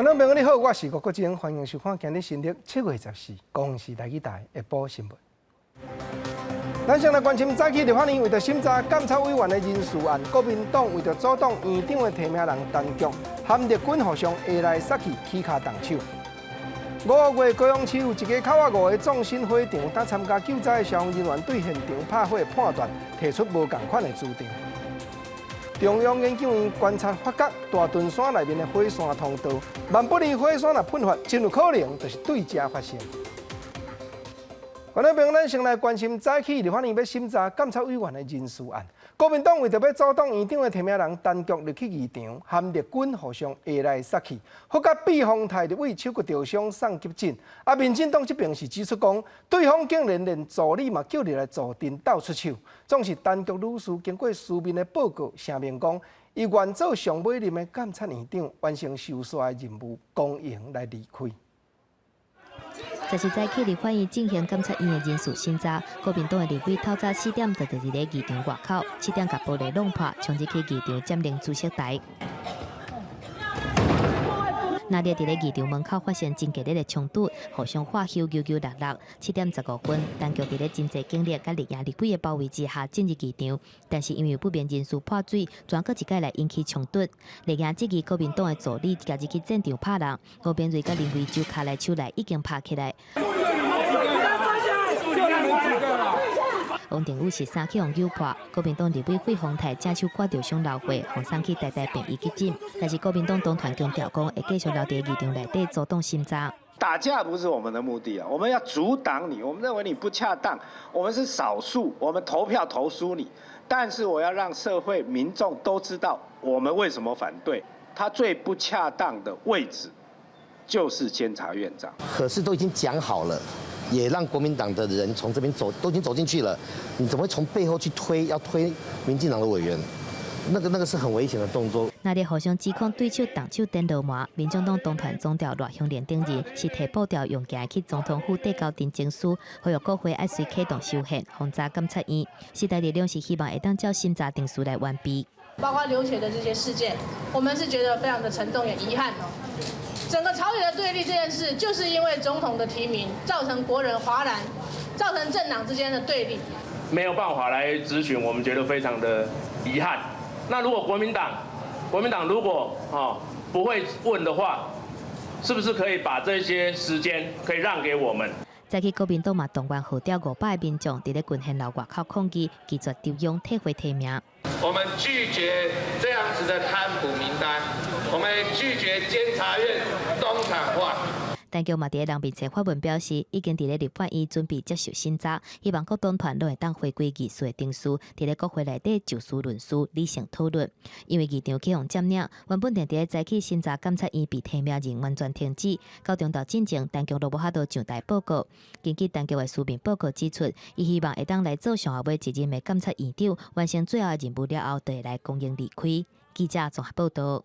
觀眾朋友你好，我是吳國楨，歡迎收看今日新曆7月14公視台語台下晡新聞。咱先來關心早起立法院為著審查監察委員的人事案，國民黨為著阻擋院長的提名人陳菊，和綠軍互相下來殺去，起跤動手。5月高雄市有一家口仔五个縱深火場，當參加救災的消防人員對現場拍火判斷提出無仝款的主張。中央研究院觀察發覺，大屯山內面的火山通道，萬不利火山若噴發，真有可能就是對這發生。觀眾朋友，咱先來關心早起立法院欲審查監察委員的人事案。國民黨為著欲阻擋院長的提名人陳菊入去議場，和綠軍互相下來殺去，發覺避風台立委手骨著傷送急診。啊，民進黨這邊是指出講，對方竟然連助理嘛叫入來助陣鬥出手。總是陳菊女士經過書面的報告，聲明講，伊願做上尾任的監察院長，完成收煞的任務，光榮來離開。十四早起立法院進行監察院的人事審查，國民黨的立委透早4點就佇咧議場外口，7點共玻璃弄破，衝入去議場佔領主席台。那日佇咧議場門口發生真激烈的衝突，互相喝挾扭扭搦搦。7點15分，陳菊佇咧真濟警力佮綠營立委的包圍之下進入議場，但是因為不明人士潑水，轉閣一擺來引起衝突。綠營質疑國民黨的助理加入去戰場拍人，吳明瑞佮林為洲跤來手來已經拍起來。王定宇是衫去予扭破，國民黨立委費鴻泰正手割著傷流血，予送去台大病院急診。但是國民黨黨團強調講，會繼續留佇議場內底阻擋審查。打架不是我們的目的啊，我們要阻擋你，我們認為你不恰當，我們是少數，我們投票投輸你，但是我要讓社會民眾都知道我們為什麼反對。他最不恰當的位置就是監察院長。可是都已經講好了。也讓國民黨的人從這邊走，都已經走進去了，你怎麼會從背後去推，要推民進黨的委員？那個是很危險的動作。那日互相指控對手動手顛落麻，民眾黨黨團總召賴香伶等人是提步調用行去總統府遞交陳情書，呼籲國會愛隨啟動修憲，防查監察院。時代力量是希望會當照審查程序來完備。包括流血的這些事件，我們是覺得非常的沉重也遺憾哦。整個朝野的對立這件事，就是因為總統的提名造成國人譁然，造成政黨之間的對立。沒有辦法來質詢，我們覺得非常的遺憾。那如果國民黨如果不會問的話，是不是可以把這些時間可以讓給我們？早起國民黨嘛動員號召500个民眾，佇咧郡縣樓外口抗議，拒絕中央退回提名。我們拒絕這樣子的貪腐名單，我們拒絕監察院中產化。陳菊嘛佇咧人面前發文表示，已經佇咧立法院準備接受審查，希望各黨團攏會當回歸議事的程序，佇咧國會內底就事論事，理性討論。因為議場去予佔領，原本定佇咧早起審查監察院被提名人完全停止。到中晝進前，陳菊攏無法度上台報告。根據陳菊的書面報告指出，伊希望會當來做上後尾一任的監察院長，完成最後的任務了後，就會來光榮離開。記者綜合報導。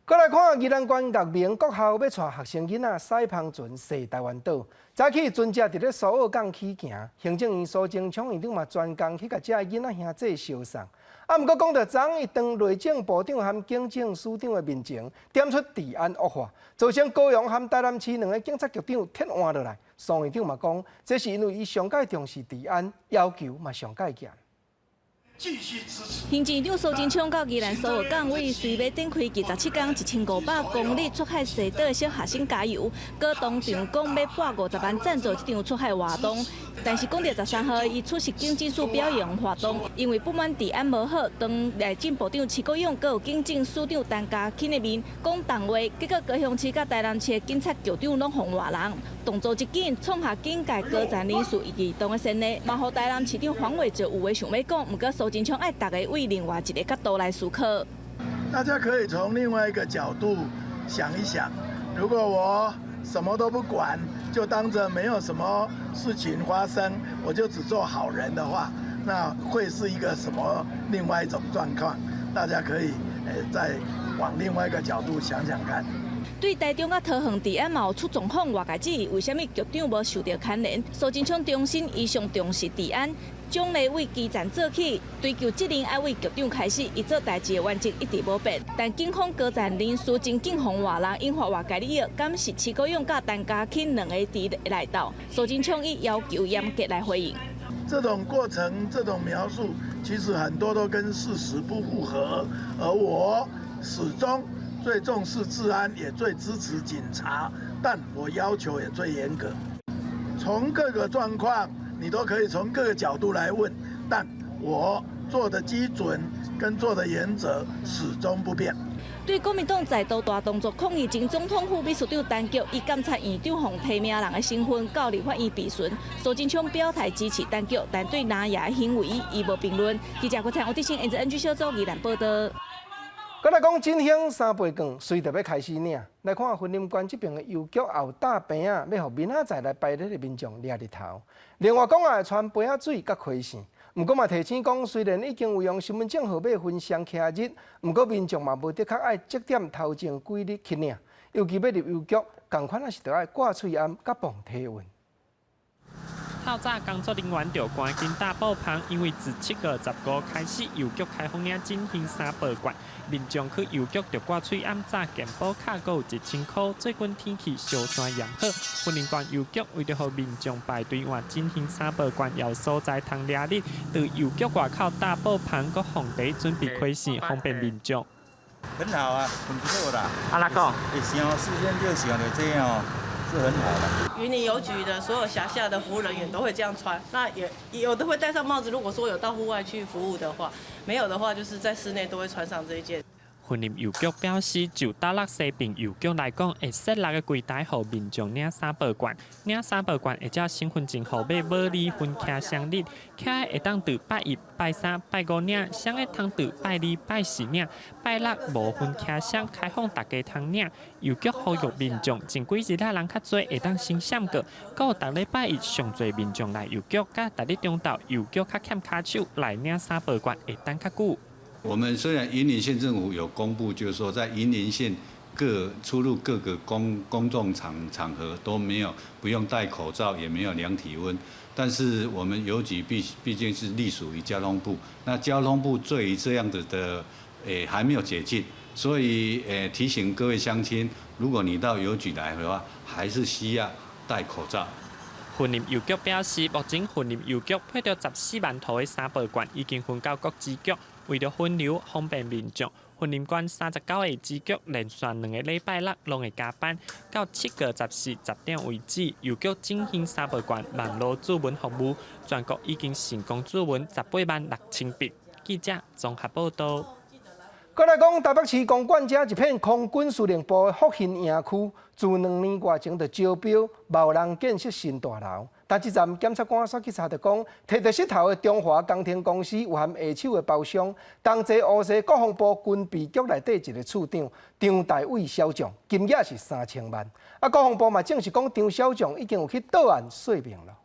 閣來看宜蘭縣岳明國校欲帶學生囡仔駛帆船踅臺灣島，早起船隻佇咧蘇澳港起行，行政院蘇貞昌院長嘛專工去共遮个囡仔兄弟相送。啊，毋過講著昨昏伊當內政部長和警政署長的面前，點出治安惡化，造成高雄和台南市兩个警察局長撤換落來。蘇院長嘛講，這是因為伊上蓋重視治安，要求嘛上蓋嚴。行政院長蘇貞昌到宜蘭蘇澳港為隨欲展開27工1500公里出海踅島的小學生加油，閣當場講欲撥50萬贊助這場出海活動。但是講著13號，伊出席警政署表揚活動，因為不滿治安無好，當內政部長徐國勇閣有警政署長陳家欽的面講重話，結果高雄市佮台南市的警察局長攏予換人，動作一緊，創下警界高層人士異動的先例，嘛予台南市長黃偉哲有話想欲講，毋過蘇貞昌愛逐家對另外一个角度來思考。大家可以從另外一個角度想一想，如果我什麼都不管，就當著沒有什麼事情發生，我就只做好人的話，那會是一個什麼另外一種狀況？大家可以再往另外一個角度想想看。對台中佮桃園治安嘛有出狀況，外界質疑為啥物局長無受著牽連？蘇貞昌重申，伊上重視治安。獎勵對基層做起，追究責任愛對局長開始，伊做代誌的原則一直無變。但警方高層人士真警防外人引發外界疑惑，敢是徐國勇佮陳家欽兩个佇內鬥？蘇貞昌以要求嚴格來回應。這種過程、這種描述，其實很多都跟事實不符合。而我始終最重視治安，也最支持警察，但我要求也最嚴格。從各個狀況，你都可以從各個角度來問，但我做的基準跟做的原則始終不變。對國民黨再度大動作抗議前總統府秘書長陳菊，以監察院長予提名人的身份到立法院備詢。蘇貞昌表態支持陳菊，但對藍營的行為伊無評論。記者郭彩我佇新 NG 小組宜蘭報道。閣來講振興三倍券，隨著欲開始領。來看雲林縣這爿的郵局也有搭棚仔，欲予明仔載來排列的民眾掠日頭。另外講也會傳杯仔水佮開線。毋過嘛提醒講，雖然已經有用身份證號碼分雙徛日，毋過民眾嘛無的確愛這點頭前幾日去領。尤其欲入郵局，仝款也是著愛掛喙罨佮磅體溫。透早工作人員就趕緊搭布棚，因為自7月15開始，郵局開放領振興三倍券，民眾去郵局就掛喙罨、紮健保卡，閣有1000箍。最近天氣相當炎熱，雲林縣郵局為著予民眾排隊換振興三倍券，有所在通掠日，佇郵局外口搭布棚，閣放茶準備開線，方便民眾。很好啊，很不錯啦。啊哪講？會想事先就想著這樣哦。是很好的。雲林郵局的所有轄下的服務人員都會這樣穿，那也有的會戴上帽子。如果說有到戶外去服務的話，沒有的話就是在室內都會穿上這一件。雲林郵局表示，就大陸西爿郵局來講，會設六个櫃台予民眾領三倍券，領三倍券會照身份證號碼模擬分徛雙日，徛會當佇拜一、拜三、拜五領，雙的通佇拜二、拜四領，拜六無分徛雙，開放逐家通領。郵局呼籲民眾，前幾日仔人較濟，會當先閃過，閣有逐禮拜一上濟民眾來郵局，佮逐日中晝郵局較欠跤手來領三倍券，會等較久。我們雖然雲林縣政府有公布，就是說在雲林縣各出入各個公眾場合都沒有不用戴口罩，也沒有量體溫，但是我們郵局畢竟是隸屬於交通部，那交通部對於這樣子的還沒有解禁，所以提醒各位鄉親，如果你到郵局來的話，還是需要戴口罩。雲林郵局表示，目前雲林郵局配著14萬套的三倍券，已經分到各支局，為著分流方便民眾。雲林縣39個支局連續兩個禮拜六攏會加班，到7月1410點為止。郵局振興三倍券網路注文服務，全國已經成功注文18萬6千筆。記者綜合報道。閣來講，台北市公館遮一片空軍司令部的復興營區，自2年外前就招標，無人建設新大樓。但這站檢察官煞去查著講，提著石頭的中華工程公司有含下手的包商，同齊烏西國防部軍備局內底一个處長張大偉小將，金額是3000萬。啊，國防部嘛證實講，張小將已經有去到案說明了。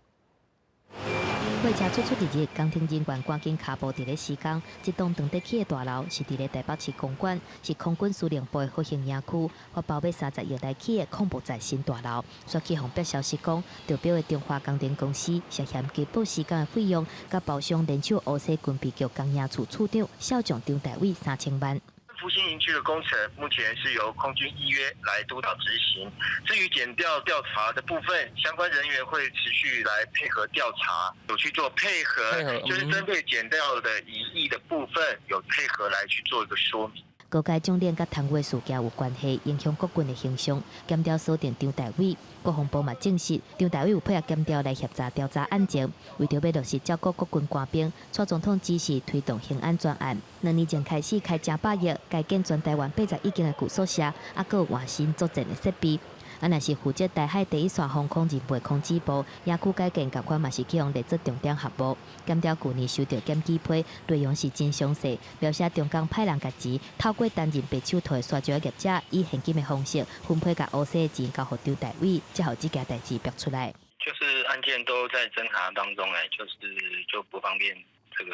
貨車出出入入，工程人員趕緊跤步佇咧施工。這棟長得起的大樓是佇咧台北市公館，是空軍司令部的復興營區，發包欲30億來起的礦物在新大樓。煞去予爆消息講，中標的中華工程公司涉嫌虛報施工的費用，佮包商聯手烏西軍備局工營處處長少將張大偉3000萬。復興營區的工程目前是由空軍一約來督導執行。至於檢調調查的部分，相關人員會持續來配合調查，有去做配合，就是針對檢調的疑義的部分，有配合來去做一個說明。高階將領佮貪污事件有關係，影響國軍的形象。檢調鎖定張大偉，國防部嘛證實，張大偉有配合檢調來協助調查案情，為著欲落實照顧國軍官兵，蔡總統指示推動興安專案。2年前開始開100億，改建全台灣81間的舊宿舍，猶閣有換新作戰的設備。啊，若是負責台海第一線防空任務的空指部，營區改建仝款嘛是去予列做重點項目。檢調舊年收著檢舉批，內容是真詳細，描寫中共派人共錢，透過擔任白手套的沙石業者，以現金的方式分批共烏西的錢交予張大偉，才予這件代誌爆出來。就是案件都在偵查當中，就是就不方便。這個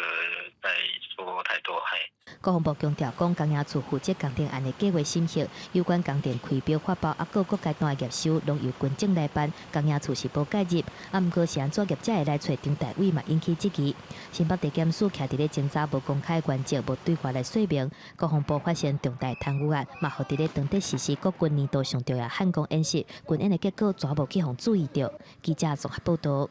再說太多。嘿。國防部強調講，工業處負責工程案的計劃審核，有關工程開標發包啊，各個階段的驗收，攏由軍政來辦，工業處是無介入。啊，毋過是按怎業者會來揣張大偉嘛，引起質疑。新北地檢署徛佇咧偵查無公開原則，無對外來說明。國防部發現重大貪污案，嘛予佇咧當地實施國軍年度上重要漢光演習，軍演的結果全無去予注意著。記者綜合報導。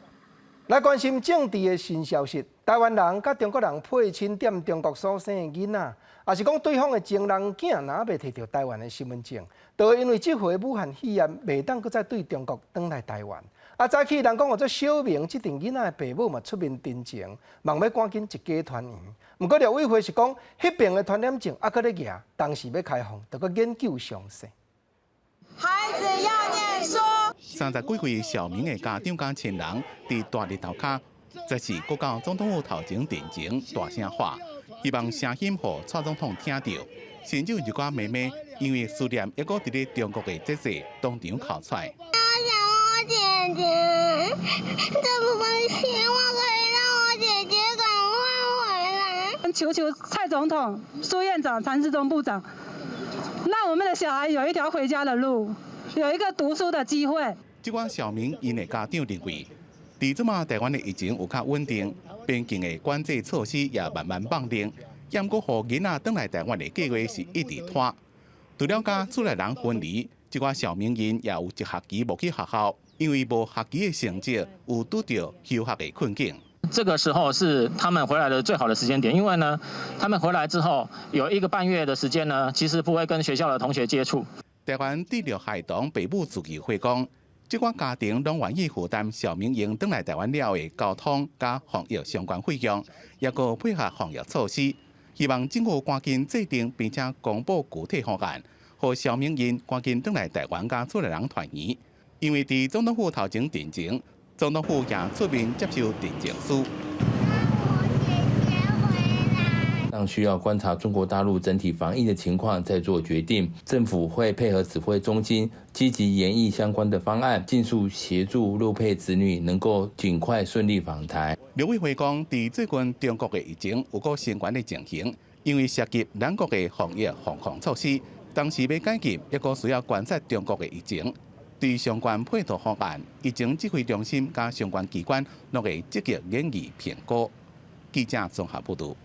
來關心政治的新消息，台灣人佮中國人配親踮中國所生的囡仔，抑是講對方的情人囝，若猶未提著台灣的身份證，就會因為這回武漢肺炎，袂當閣再對中國轉來台灣。啊，早起人講號做小明，這陣囡仔的爸母嘛出面陳情，望欲趕緊一家團圓。毋過陸委會是講，彼爿的傳染症猶閣咧行，當時欲開放，著閣研究詳細。孩子要念書。30幾歲小明的家長佮親人佇大日頭跤，14閣到總統府頭前陳情，大聲喊，希望聲音予蔡總統聽著。甚至有一寡媽媽因為思念猶閣佇咧中國的姐姐，當場哭出來。我想我姐姐，這部分希望可以讓我姐姐趕快回來。求求蔡總統、蘇院長、陳時中部長，讓我們的小孩有一條回家的路，有一個讀書的機會。這寡小明𪜶的家長認為，佇這馬台灣的疫情有較穩定，邊境的管制措施也慢慢放寬，猶閣予囡仔轉來台灣的計劃是一直拖。除了佮厝內人分離，這寡小明𪜶也有一學期無去學校，因為無學期的成績，有拄著休學的困境。這個時候是他們回來的最好的時間點，因為呢，他們回來之後有一個半月的時間呢，其實不會跟學校的同學接觸。台灣滯留孩童爸母自救會講，這寡家庭攏願意負擔小明𪜶轉來台灣了的交通佮防疫相關費用，猶閣配合防疫措施，希望政府趕緊制定並且公布具體方案，予小明𪜶趕緊轉來台灣佮厝內人團圓。因為佇總統府頭前陳情，總統府也出面接受陳情書。尚需要觀察中國大陸整體防疫的情況，再做決定。政府會配合指揮中心，積極研議相關的方案，盡速協助陸配子女能夠盡快順利返台。陸委會講，佇最近中國的疫情有閣升懸的情形，因為涉及兩國的防疫防控措施，當時欲解禁，猶閣需要觀察中國的疫情。對相關配套方案，疫情指揮中心佮相關機關攏會積極研議評估。記者綜合報導。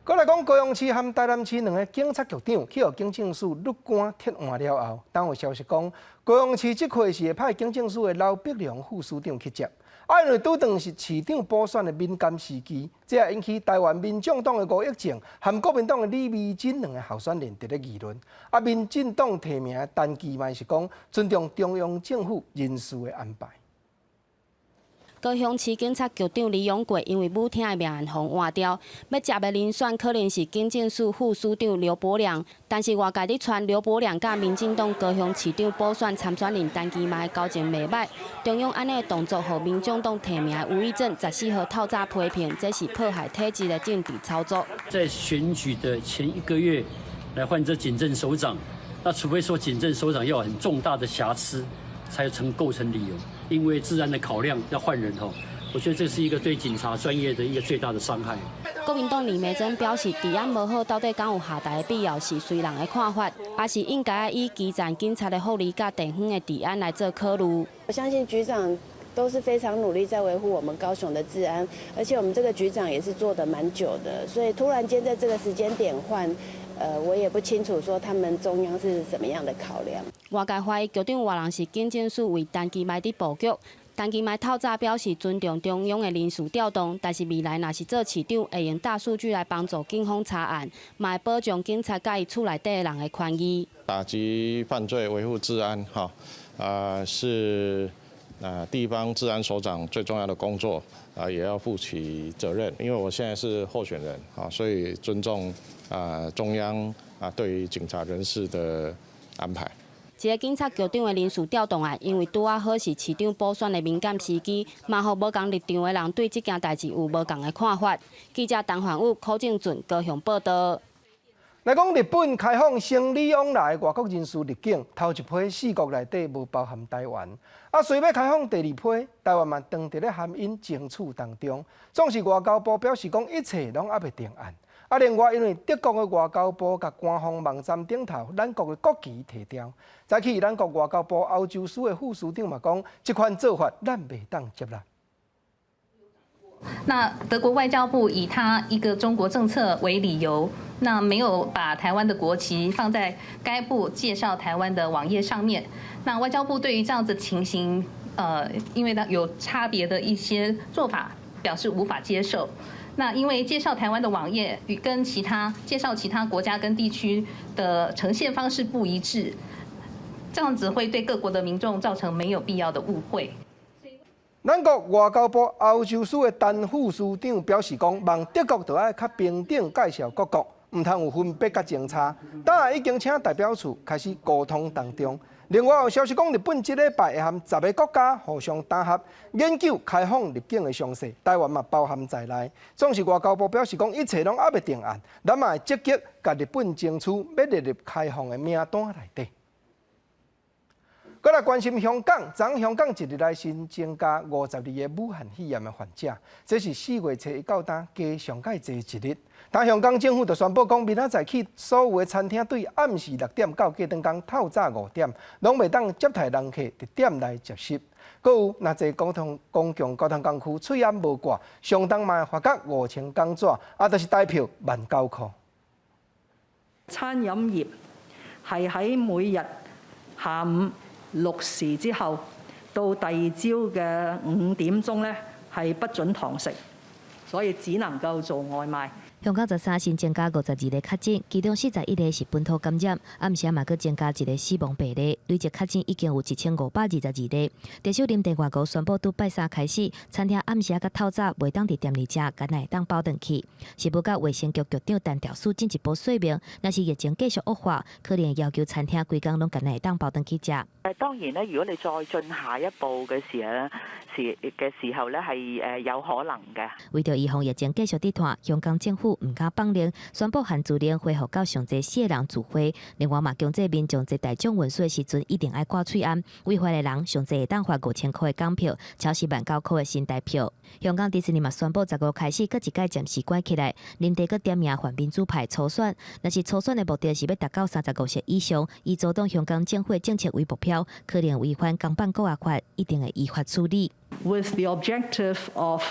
閣來講，高雄市和台南市兩个警察局長去予警政署擄官撤換了後，當有消息講，高雄市這塊是會派警政署的劉碧良副署長去接。啊，因為拄當是市長補選的敏感時期，這也引起台灣民眾黨的吳益政和國民黨的李眉蓁兩个候選人佇咧議論。啊，民進黨提名的陳其邁是講尊重中央政府人事的安排。高雄市警察局長李永貴因為舞廳的命案予換掉，欲接的人選可能是警政署副署長劉伯良，但是外界咧傳劉伯良佮民進黨高雄市長補選參選人陳其邁交情袂䆀，中央按呢動作，予民眾黨提名的吳益政14號透早批評，這是破壞體制的政治操作。在選舉的前一個月來換這警政首長，那除非說警政首長要有很重大的瑕疵，才成構成理由。因為治安的考量要換人吼，我覺得這是一個對警察專業的一個最大的傷害。國民黨李眉蓁表示，治安無好，到底敢有下台的必要，是隨人的看法，抑是應該以基層警察的福利佮地方的治安來做考慮。我相信局長都是非常努力在維護我們高雄的治安，而且我們這個局長也是做得蠻久的，所以突然間在這個時間點換。我也不清楚說他們中央是怎麼樣的考量。外界懷疑局長換人是警政署為陳其邁佇布局。陳其邁透早表示尊重中央的人事調動，但是未來若是做市長，會用大數據來幫助警方查案，嘛會保障警察佮伊厝內底的人的權益。打擊犯罪、維護治安，哈，是地方治安首長最重要的工作，啊，也要負起責任。因為我現在是候選人，啊，所以尊重中央對於警察人事的安排。這个警察局長的人事調動案，因為拄仔好是市長補選的敏感時機，嘛予無仝立場的人對這件代誌有無仝的看法。記者陳焕武、柯正俊高雄報導。來講日本開放行李往來外國人士入境，頭一批四國內底無包含台灣。啊，隨欲開放第二批，台灣嘛當佇咧含𪜶爭取當中。總是外交部表示講，一切攏猶未定案。啊，另外因為德國的外交部共官方網站頂頭，咱國的國旗提掉。早起咱國外交部歐洲司的副司長嘛講，這款做法咱袂當接納。那德國外交部以他一個中國政策為理由，那沒有把台灣的國旗放在該部介紹台灣的網頁上面。那外交部對於這樣子情形，因為它有差別的一些做法，表示無法接受。那因為介紹台灣的網頁與跟其他介紹其他國家跟地區的呈現方式不一致，這樣子會對各國的民眾造成沒有必要的誤會。咱國外交部歐洲司的陳副司長表示講，望德國著愛較平等介紹各國，毋通有分別佮政策。當已經請代表處開始溝通當中。另外有消息講，日本這禮拜會和10个國家互相打合研究開放入境的詳細，台灣嘛包含在內。總是外交部表示講，一切攏猶未定案，咱嘛會積極共日本爭取欲列入開放的名單內底。閣來關心香港，昨香港一日來新增加52个武漢肺炎的患者，這是4月初一到今加上蓋濟一日。但香港政府就宣布講，明仔載起所有的餐廳對暗時6點到隔轉工透早5點，攏袂當接待人客佇店內食食。閣有，若坐公共交通工具，喙罨無掛，相當嘛會罰甲5000港紙，啊，就是台票19,000箍。餐飲業係喺每日下午6時之後到第二朝嘅5點鐘咧，係不准堂食，所以只能夠做外賣。香港13新增加52个確診，其中41个是本土感染，暗時嘛閣增加一个死亡病例，累計確診已經有1522例。特首林鄭月娥宣布，對拜三開始，餐廳暗時佮透早袂當佇店內食，干焦會當包轉去。食物佮衛生局局長陳肇始進一步說明，若是疫情繼續惡化，可能要求餐廳規工攏干焦會當包轉去食。當然咧，如果你再進下一步嘅時候咧，時嘅時候咧，係有可能嘅。為著預防疫情繼續佇拖，香港政府毋敢放任，宣布限聚令恢復到上濟四个人聚會。另外嘛，強制民眾坐大眾運輸的時陣一定愛掛喙罨。違法的人上濟會當罰5000箍的港票，超時19,000箍的新台票。香港迪士尼嘛宣布15開始，閣一擺暫時關起來，臨時閣點名泛民主派初選。若是初選的目的是欲達到35席以上，以阻擋香港政府的政策為目標，可能違反港版國安法，一定會依法處理。 With the objective of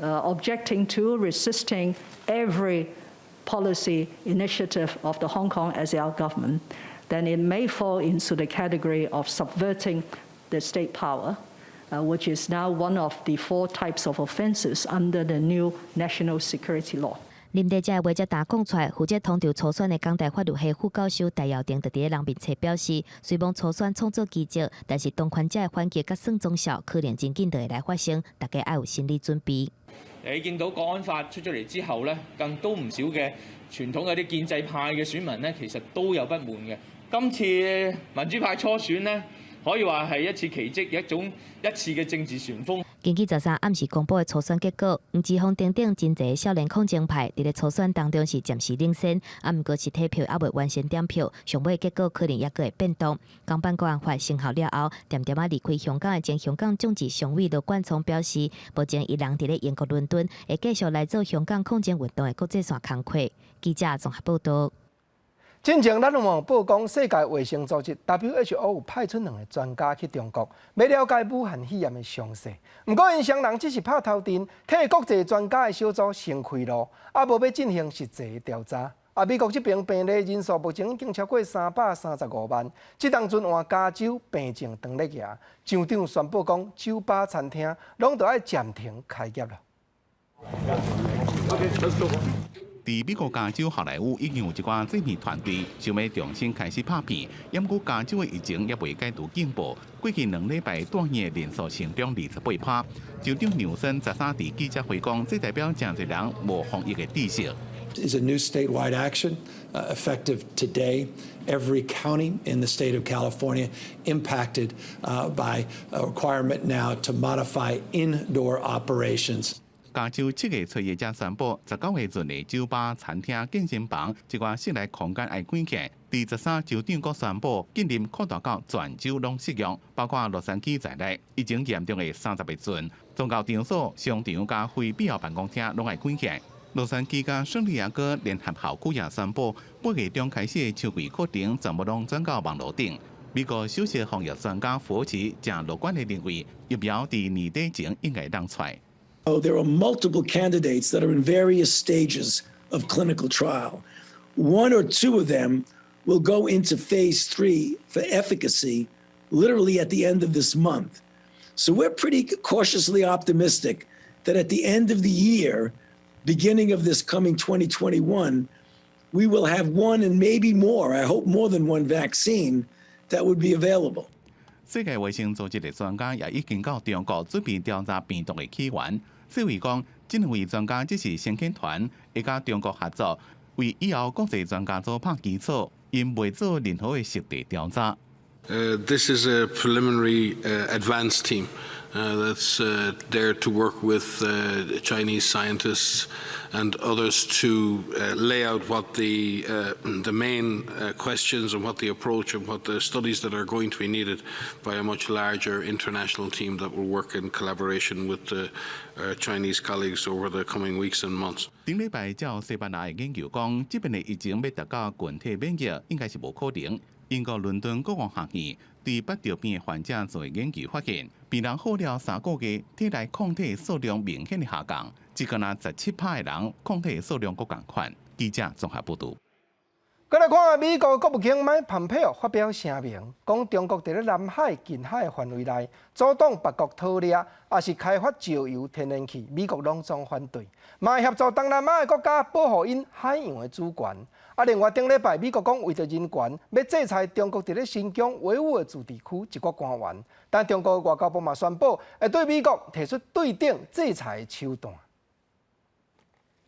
objecting to resisting every policy initiative of the Hong Kong SAR government, then it may fall into the category of subverting the state power, which is now one of the four types of offences under the new national security law. 林鄭這个話才焦講出來，負責統籌初選的港大法律系副教授戴耀廷就佇咧人面冊表示，雖罔初選創造奇蹟，但是當權者的反擊佮算總數可能真緊就會來發生，大家愛有心理準備。你見到國安法出咗嚟之後咧，更都唔少嘅傳統有啲建制派嘅選民咧，其實都有不滿嘅。今次民主派初選呢，可以話係一次奇蹟，一種一次嘅政治旋風。根據13暗時公布的初選結果，黃之鋒等等真濟少年抗爭派佇咧初選當中是暫時領先，啊，毋過實體票猶未完成點票，上尾結果可能猶閣會變動。港版國安法生效了後，恬恬仔離開香港的前香港眾志常委羅冠聰表示，目前伊人佇咧英國倫敦，會繼續來做香港抗爭運動的國際線工課。記者綜合報道。進前咱有報講，世界衛生組織 WHO 有派出兩个專家去中國，欲了解武漢肺炎的詳細。毋過𪜶雙人只是拍頭陣，替國際專家的小組先開路，猶無欲進行實際的調查。啊，美國這邊病例人數目前已經超過335萬。這當陣換加州病情當咧行，州長宣布講，酒吧、餐廳攏著愛暫停開業了。佇美國加州好萊塢已經有一寡製片團隊想欲重新開始拍片，毋過加州的疫情猶未解除警報。過去2禮拜大院的人數成長28%。州長紐森13佇記者會講，這代表誠濟人無防疫的知識。 Is a new statewide action effective today. Every county in the state of California impacted by a requirement now to modify indoor operations. 加州7月初一才宣布，19月陣的酒吧、餐廳、健身房，這寡室內空間愛關起。佇13州長閣宣布禁令擴大到全州攏適用，包括洛杉磯在內，疫情嚴重的30個鎮，宗教場所、商場佮非必要辦公廳攏愛關起。洛杉磯佮聖地亞哥聯合校區也宣布，8月中開始的秋季課程全部攏轉到網路頂。美國首席防疫專家佛奇誠樂觀的認為，疫苗佇年底前應該當出來。 Oh, there are multiple candidates that are in various stages of clinical trial. One or two of them will go into phase three for efficacy literally at the end of this month. So we're pretty cautiously optimistic that at the end of the year, beginning of this coming 2021, we will have one and maybe more, I hope more than one vaccine that would be available. 世界衛生組織的專家也已經到中國準備調查病毒的起源。世衛講，這兩位專家只是先遣團，會佮中國合作，為以後國際專家組拍基礎，𪜶袂做任何的實地調查。 This is a preliminary advance team that's there to work with Chinese scientists and others to lay out what the main questions and what the approach and what the studies that are going to be needed by a much larger international team that will work in collaboration with the Chinese colleagues over the coming weeks and months. 頂禮拜照西班牙的研究講，這擺的疫情欲達到群體免疫，應該是無可能。英國倫敦國王學院對白血病的患者做研究發現，病人好了3個月，體內抗體數量明顯的下降，只干焦17%的人抗體數量閣仝款。記者綜合報導。閣來看美國國務卿麥蓬佩奧發表聲明，講中國佇咧南海近海範圍內阻擋別國偷獵，抑是開發石油、天然氣，美國攏總反對，嘛會協助東南亞的國家保護𪜶海洋的主權。啊，另外頂禮拜美國講為著人權，欲制裁中國佇咧新疆維吾爾自治區一寡官員，但中國外交部嘛宣布，會對美國提出對等制裁的手段。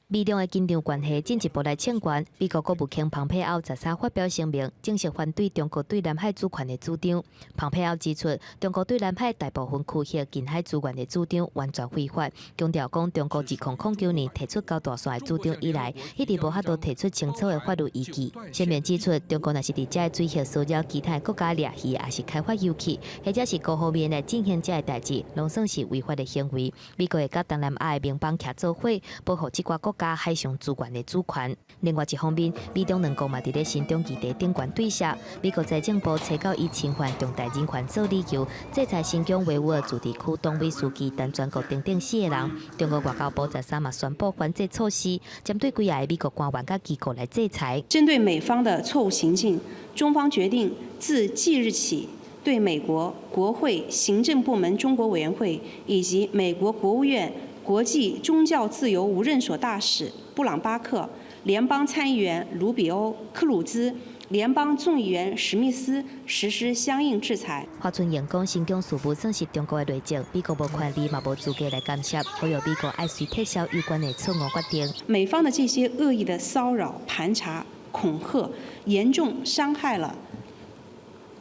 美中的緊張關係進一步來升懸。美國國務卿蓬佩奧13發表聲明，正式反對中國對南海主權的主張。蓬佩奧指出，中國對南海大部分區域近海資源的主張完全非法，強調講中國自2009年提出九大線的主張以來，一直無法度提出清楚的法律依據。聲明指出，中國若是佇這个水域騷擾其他國家掠魚，抑是開發油氣，或者是單方面來進行這个代誌，攏算是違法的行為。美國會佮東南亞的盟邦徛做伙，保護這寡國家海上資源的主權。另外一方面，美中兩國嘛佇咧新疆議題頂懸對峙。美國財政部揣九以侵犯重大人權做理由，制裁新疆維吾爾自治區黨委書記陳全國等等四個人。中國外交部13嘛宣布反制措施，針對幾个美國官員佮機構來制裁。針對美方的錯誤行徑，中方決定自即日起，對美國國會行政部門中國委員會以及美國國務院國際宗教自由無任所大使布朗巴克、聯邦參議員盧比歐、克魯茲、聯邦眾議員史密斯實施相應制裁。華春瑩講，新疆事務算是中國的內政，美國無權利嘛無資格來干涉，呼籲美國愛隨撤銷有關的錯誤決定。美方的這些惡意的騷擾、盤查、恐嚇，嚴重傷害了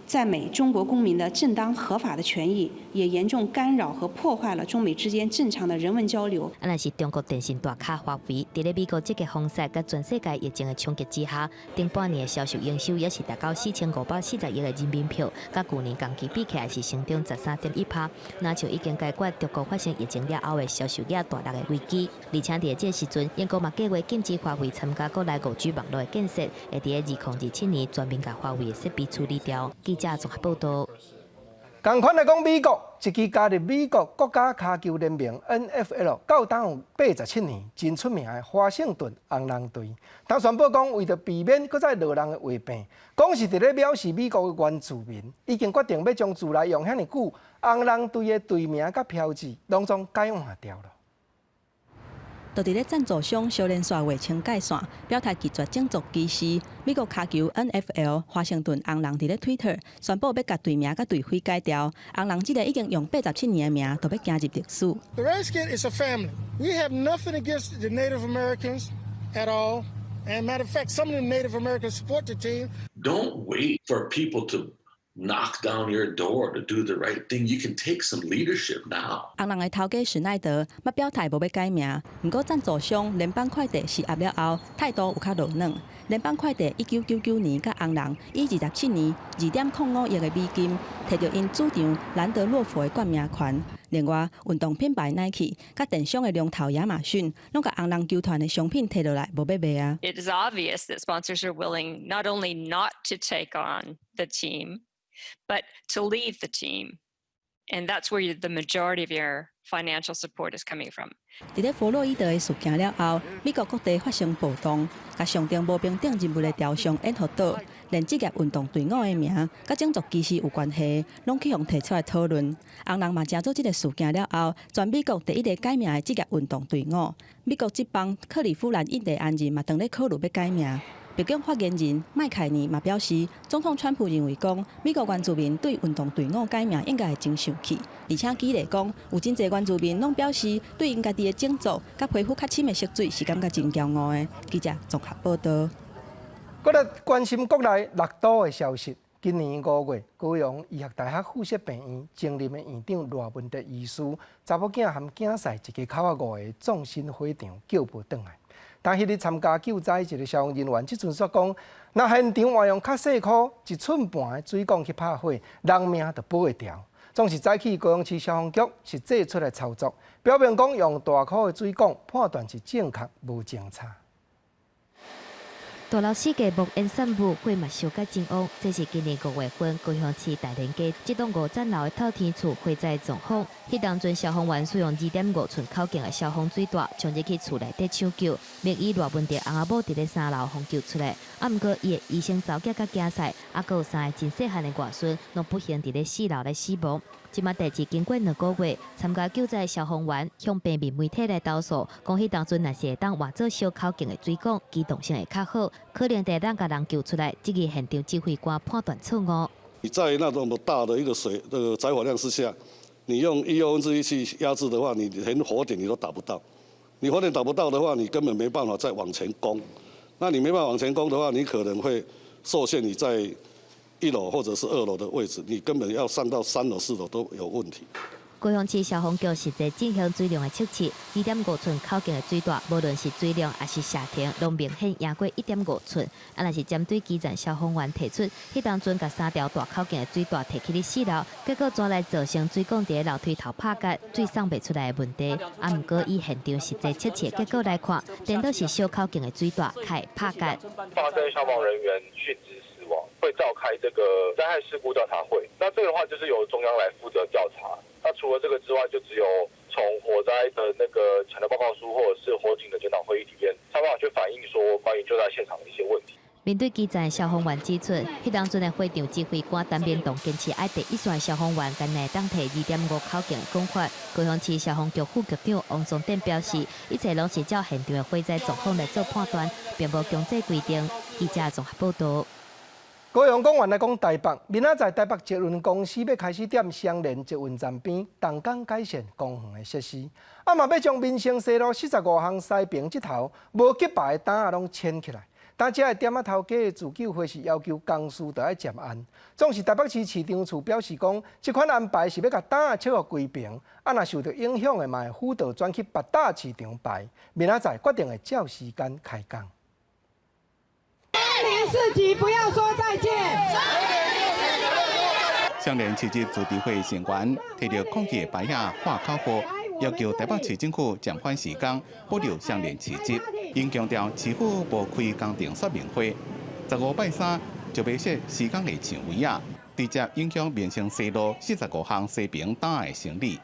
在美中國公民的正當合法的權益，也嚴重干擾和破壞了中美之間正常的人文交流。啊，若是中國電信大咖華為，佇咧美國積極封殺佮全世界疫情的衝擊之下，頂半年的銷售營收也是達到4540億的人民幣，佮舊年同期比起來是成長13.1%。若像已經解決中國發生疫情了後的銷售額大落的危機，而且佇這個時陣，英國嘛計劃禁止華為參加國內5G 網路的建設，會佇咧2027年全面共華為的設備處理掉。記者綜合報道。仝款來講，美國一支加入美國國家跤球聯盟 NFL 到今有87年，真出名的華盛頓紅人隊，當宣布講，為著避免閣再落人的話柄，講是佇咧藐視美國的原住民，已經決定欲將自來用遐爾久紅人隊的隊名佮標誌，攏總改換掉了。就佇咧贊助商相連紲劃清界線，表態拒絕種族歧視。美國跤球 NFL 華盛頓紅人佇咧 Twitter 宣布欲共隊名佮隊徽改掉。紅人這个已經用87年的名，都欲行入歷史。 The Redskins is a family. We have nothing against the Native Americans at all. And matter of fact, some of the Native Americans support the team. Don't wait for people to Knock down your door to do the right thing. You can take some leadership now. 紅人的頭家史奈德嘛表態無欲改名，毋過贊助商聯邦快遞施壓了後，態度有較柔軟。聯邦快遞1999年佮紅人以27年2.05億的美金，提著𪜶主場蘭德洛佛的冠名權。另外，運動品牌 Nike 佮電商的龍頭亞馬遜，攏共紅人球團的商品提落來，無欲賣啊。 It is obvious that sponsors are willing not only not to take on the team, but to leave the team. And that's where the majority of your financial support is coming from. 佇咧弗洛伊德的事件了後，美國各地發生暴動，共象徵無平等人物的雕像延福倒，連職業運動隊伍的名，佮種族歧視有關係，攏去予提出來討論。紅人嘛成做這个事件了後，全美國第一个改名的職業運動隊伍。美國職棒克利夫蘭印第安人嘛，當咧考慮欲改名。白宮發言人麥凱尼嘛表示，總統川普認為講，美國原住民對運動隊伍改名應該會真生氣，而且舉例講，有真濟原住民攏表示對𪜶家己的種族佮皮膚較深的色水是感覺真驕傲的。記者綜合報導。閣來關心國內六都的消息。今年5月，高雄醫學大學附設病院前任的院長賴文德醫師，查某囝含囝婿一家口仔五个葬身火場，救無轉來。但彼日參加救災一个消防人員，這陣煞講，若現場換用較細箍一寸半的水管去拍火，人命就保會牢。總是早起高雄市消防局實際出來操作，表明講用大箍的水管判斷是正確，無誤差。大樓四界冒煙散霧，火嘛燒甲真旺。這是今年5月份高雄市大連街這棟五層樓的透天厝火災狀況。彼當陣消防員使用2.5寸口徑的消防水帶，衝入去厝內底搶救。名醫賴文德翁仔某佇咧三樓予救出來，啊，毋過伊的醫生查某囝佮囝婿，啊，閣有三个真細漢的外孫，攏不幸佇咧四樓咧死亡。這馬代誌經過2個月，參加救災的消防員向平面媒體來投訴，講彼當陣若是會當換做小口徑的水管，機動性會較好，可能會當共人救出來。這个現場指揮官判斷錯誤。你在那麼大的一個水，這個載火量之下，你用1/6去壓制的話，你連火點你都打不到。你火點打不到的話，你根本沒辦法再往前攻。那你沒辦法往前攻的話，你可能會受限你在一樓或者是二樓的位置，你根本要上到三樓、四樓都有問題。高雄市消防局實際進行水量的測試，2.5寸口徑的水帶，無論是水量抑是射程，攏明顯贏過1.5寸。啊，若是針對基層消防員提出，彼當陣共三條大口徑的水帶提去咧四樓，結果怎來造成水管佇咧樓梯頭拍結，水送袂出來的問題。啊，毋過以現場實際測試結果來看，顛倒是小口徑的水帶較會拍結。發生消防人員殉職死亡，會召開這個災害事故調查會。那這個的話，就是由中央來負責調查。那除了這個之外，就只有從火災的那個搶救報告書，或者是火警的檢討會議裡面，才有辦法去反映說關於救災現場的一些問題。面對基層消防員指出，彼當陣的火場指揮官陳明棟堅持愛第一線消防員，敢若會當提2.5口徑的講法。高雄市消防局副局長王宗典表示，一切攏是照現場的火災狀況來做判斷，並無強制規定。記者綜合報導。高雄講完來講台北，明仔載台北捷運公司欲開始踮雙連捷運站邊動工改善公園的設施，啊嘛欲將民生西路45巷西爿這頭無給牌的擔仔攏遷起來。但這个店仔頭家的自救會是要求公司著愛暫按。總是台北市市長處表示講，這款安排是欲共擔仔切予歸平，啊若受著影響的嘛會輔導轉去別搭市場排。明仔載決定會照時間開工。市集不要說再見。雙連市集自治會成員提著抗議牌仔喊口號，要求台北市政府暫緩時間，保留雙連市集。𪜶強調市府無開工程說明會，15拜三就欲設施工的搶位仔，直接影響民生西路45巷西爿擔仔的生理。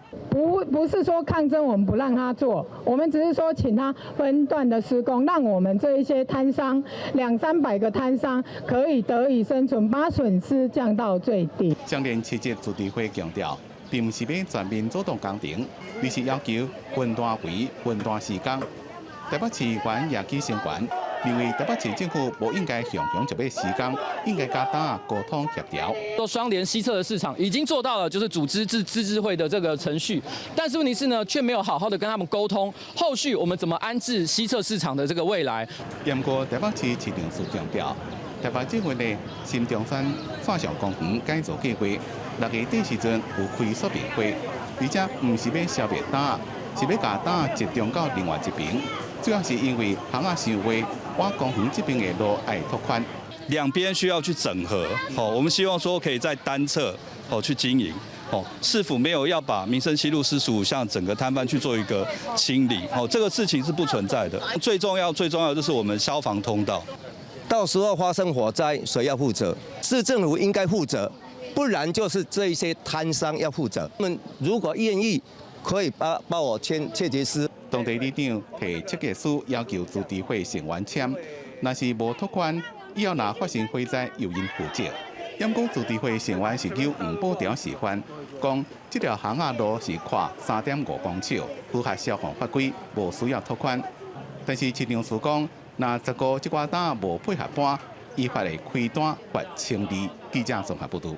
不是說抗爭，我們不讓他做，我們只是說請他分段的施工，讓我們這一些攤商兩三百個攤商可以得以生存，把損失降到最低。雙連市集自治會強調，並毋是欲全面阻擋工程，而是要求分段圍、分段施工。台北市議員也舉聲援，認為台北市政府無應該雄雄就欲施工，應該佮擔仔溝通協調。說雙連西側的市場已經做到了，就是組織自治會的這個程序，但是問題是呢，卻沒有好好的跟他們溝通，後續我們怎麼安置西側市場的這個未來。不過台北市市政署強調，台北捷運的新中山線上公園改造計劃，6月底時陣有開說明會，而且毋是欲消滅擔，是欲共擔集中到另外一邊。主要是因為巷仔傷濟，往公園這邊的路愛拓寬。兩邊需要去整合，好，我們希望說可以在單側哦去經營，哦，市府沒有要把民生西路45巷整個攤販去做一個清理，哦，這個事情是不存在的。最重要、最重要就是我們消防通道。到時候發生火災，誰要負責？市政府應該負責，不然就是這一些攤商要負責。他們如果願意，可以幫幫我簽切結書。當地里長提切結書要求自治會成員簽，若是無拓寬，以後若發生火災，由𪜶負責。毋過自治會成員是由黃寶條示範，講這條巷仔路是闊3.5公尺，符合消防法規，無需要拓寬。但是市長署講，若十五這寡擔無配合搬，依法會開單罰清理。記者綜合報導。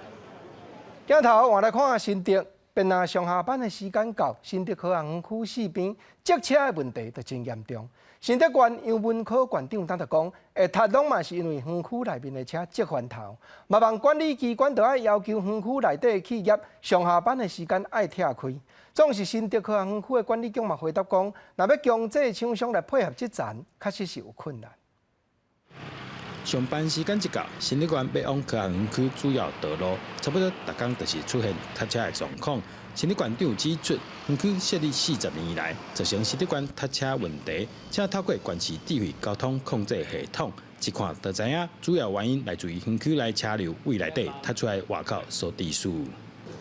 鏡頭換來看新竹，變若上下班的時間到，新竹科學園區四邊塞車的問題就真嚴重。新竹縣楊文科縣長當就講，會塞攏嘛是因為園區內面的車積翻頭，嘛望管理機關就愛要求園區內底的企業上下班的時間愛拆開。總是新竹科學園區的管理局嘛回答講，若欲強制廠商來配合這層，確實是有困難。上班時間一到，新竹縣欲往科學園區主要道路，差不多逐工就是出現塞車的狀況。新竹縣長指出，園區設立40年來，造成新竹縣塞車問題，請透過縣市智慧交通控制系統，一看就知影，主要原因來自於園區內車流對內底塞出來外口所致使。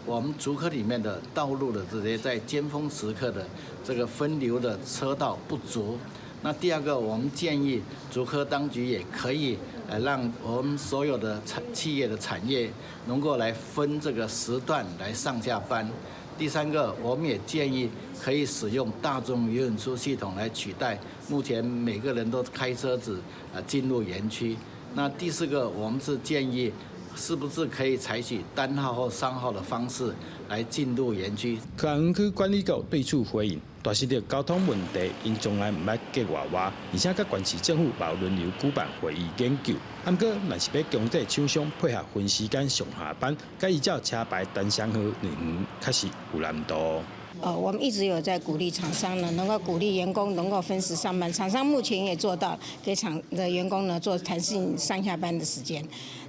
我們竹科裡面的道路的這些在尖峰時刻的這個分流的車道不足。那第二個，我們建議竹科當局也可以，讓我們所有的產企業的產業能夠來分這個時段來上下班。第三個，我們也建議可以使用大眾運輸系統來取代目前每個人都開車子啊進入園區。那第四個，我們是建議是不是可以採取單號或雙號的方式來進入園區？科學園區管理局對此回應。大新竹交通問題，𪜶從來毋捌計外話，而且佮縣市政府嘛有輪流舉辦會議研究。毋過，若是欲強制廠商配合分時間上下班，佮依照車牌單雙號入園，確實有難度。我們一直有在鼓勵廠商呢，能夠鼓勵員工能夠分時上班。廠商目前也做到給廠的員工呢做彈性上下班的時間。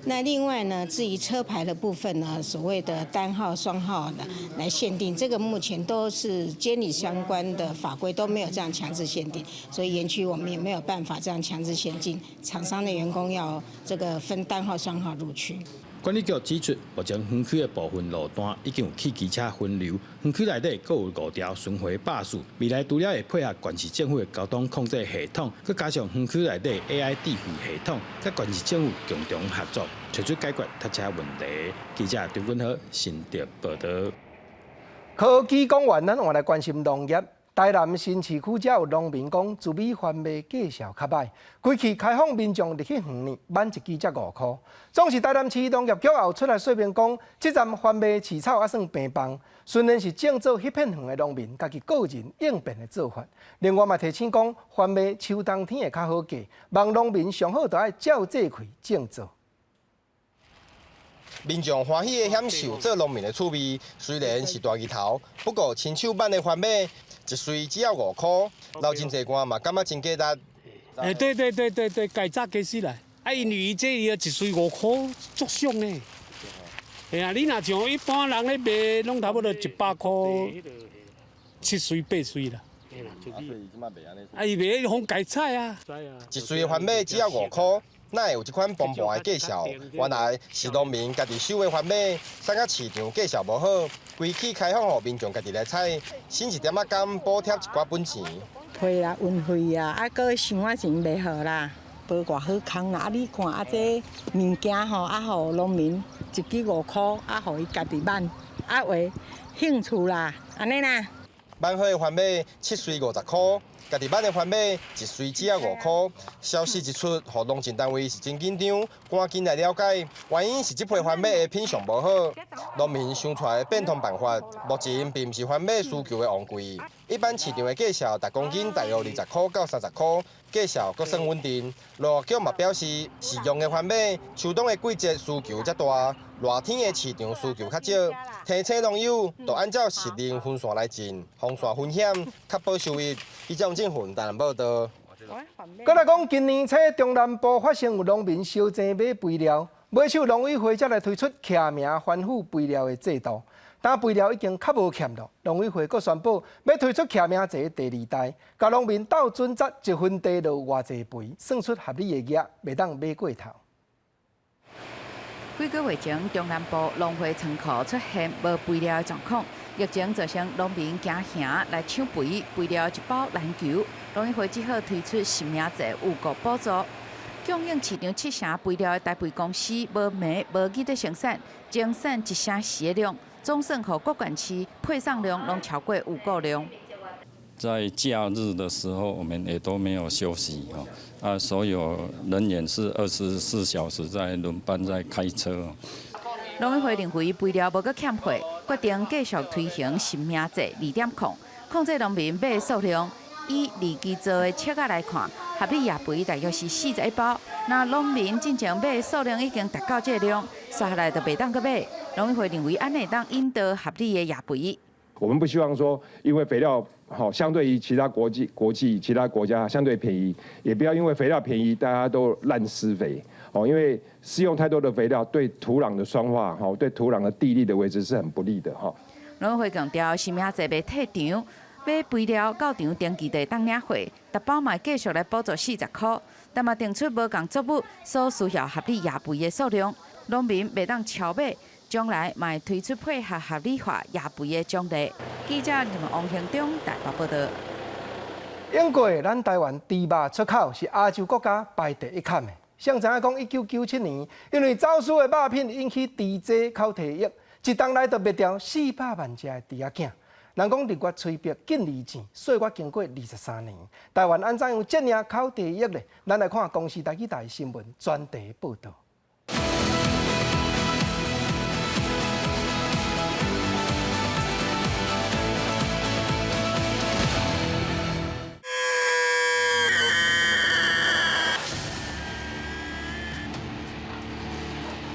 那另外呢，至於車牌的部分呢，所謂的單號、雙號的來限定，這個目前都是監理相關的法規都沒有這樣強制限定，所以園區我們也沒有辦法這樣強制限定廠商的員工要這個分單號、雙號入區。管理局指出，目前園區的部分路段已經有汽機車分流，園區內底閣有五條巡迴巴士。未來除了會配合縣市政府的交通控制系統，閣加上園區內底 AI 智慧系統，佮縣市政府共同合作，揣出解決塞車問題。記者張君和新竹報道。科技講完，咱換來關心農業。台南新市區遮有農民講，糯米番麥價數較䆀，規氣開放民眾入去園呢，買一支才5箍。總是台南市農業局也有出來說明講，這站番麥飼草猶算平放，雖然是種做彼片園的農民家己個人應變的做法。另外嘛提醒講，番麥秋冬天會較好價，望農民上好就愛照這季種做。民眾歡喜的享受做農民的趣味，雖然是大日頭，不過親手挽的番麥一穗只要5箍，留真濟汗嘛，感覺真價值。欸，對對對對對，改早開始來，啊，因為這伊一穗5箍，足俗呢。嘿啊，你若像一般人咧賣，攏差不多100箍，七穗八穗啦。啊，伊賣予改採啊。一穗番麥只要5箍。哪會有這款崩盤的價數？原來是農民家己收的番麥，送到市場價數無好，規氣開放予民眾家己來採，省一點仔工，補貼一寡本錢。費啦，運費啊，啊，閣想仔錢袂好啦，無偌好空啦。啊，你看啊，這物件吼，啊，予農民一支5箍，啊，予伊家己挽，啊，有興趣啦，按呢啦。挽好的番麥七穗50箍，家己挽的番麥一穗只要5箍。消息一出，予農政單位是真緊張，趕緊來了解，原因是這批番麥的品相無好，農民想出來的變通辦法，目前並毋是番麥需求的旺季。一般市場的價數，逐公斤大約20箍到30箍，價數閣算穩定。農業局嘛表示，飼養的番麥秋冬的季節需求較大，熱天的市場需求較少。提醒農友，就按照時令分線來種，防線風險，確保收益。記者王振雲台南報道。閣來講，今年初中南部發生有農民燒錢買肥料，尾手農委會才來推出記名還付肥料的制度。但肥料已經較無欠咯，農委會閣宣布欲推出記名制第二代，共農民鬥準則一分地落偌濟肥，算出合理的額，袂當買過頭。幾個月前，中南部農會倉庫出現無肥料的狀況，疫情造成農民驚嚇來搶肥，肥料一包難求，農委會只好推出實名制預購補助。供應市場七成肥料的台肥公司無暝無日咧生產，精產一成四的量，總算予各縣市配送量攏超過預購量。在假日的時候，我們也都沒有休息哈，啊，所有人員是24小時在輪班在開車。農委會認為肥料無閣欠貨，決定繼續推行實名制2.0，控制農民買數量。以二期做的尺仔來看，合理夜肥大約是41包。若農民進前買的數量已經達到這個量，紲下來就袂當閣買。農委會認為按呢會當引導合理的夜肥。我們不希望說，因為肥料好，相對於其他國際其他國家相對便宜，也不要因為肥料便宜，大家都濫施肥哦。因為施用太多的肥料，對土壤的酸化，哈，對土壤的地力的維持是很不利的，哈。農委會強調，實名制袂退場。買肥料到場登記就會當領貨，逐包嘛繼續來補助40箍，但嘛定出無仝作物所需要合理夜肥的數量，農民袂當超買，將來嘛會推出配合合理化夜肥的獎勵。記者王興中台北報道。英國咱台灣豬肉出口是亞洲國家排第一坎的。誰知影講，1997年，因為走私的肉品引起豬災口蹄疫，一冬內就滅掉400萬隻的豬仔囝。人講日月催迫緊離線，歲月經過23年，台灣按怎樣戰贏口蹄疫咧？咱來看公視台語台新聞專題報道。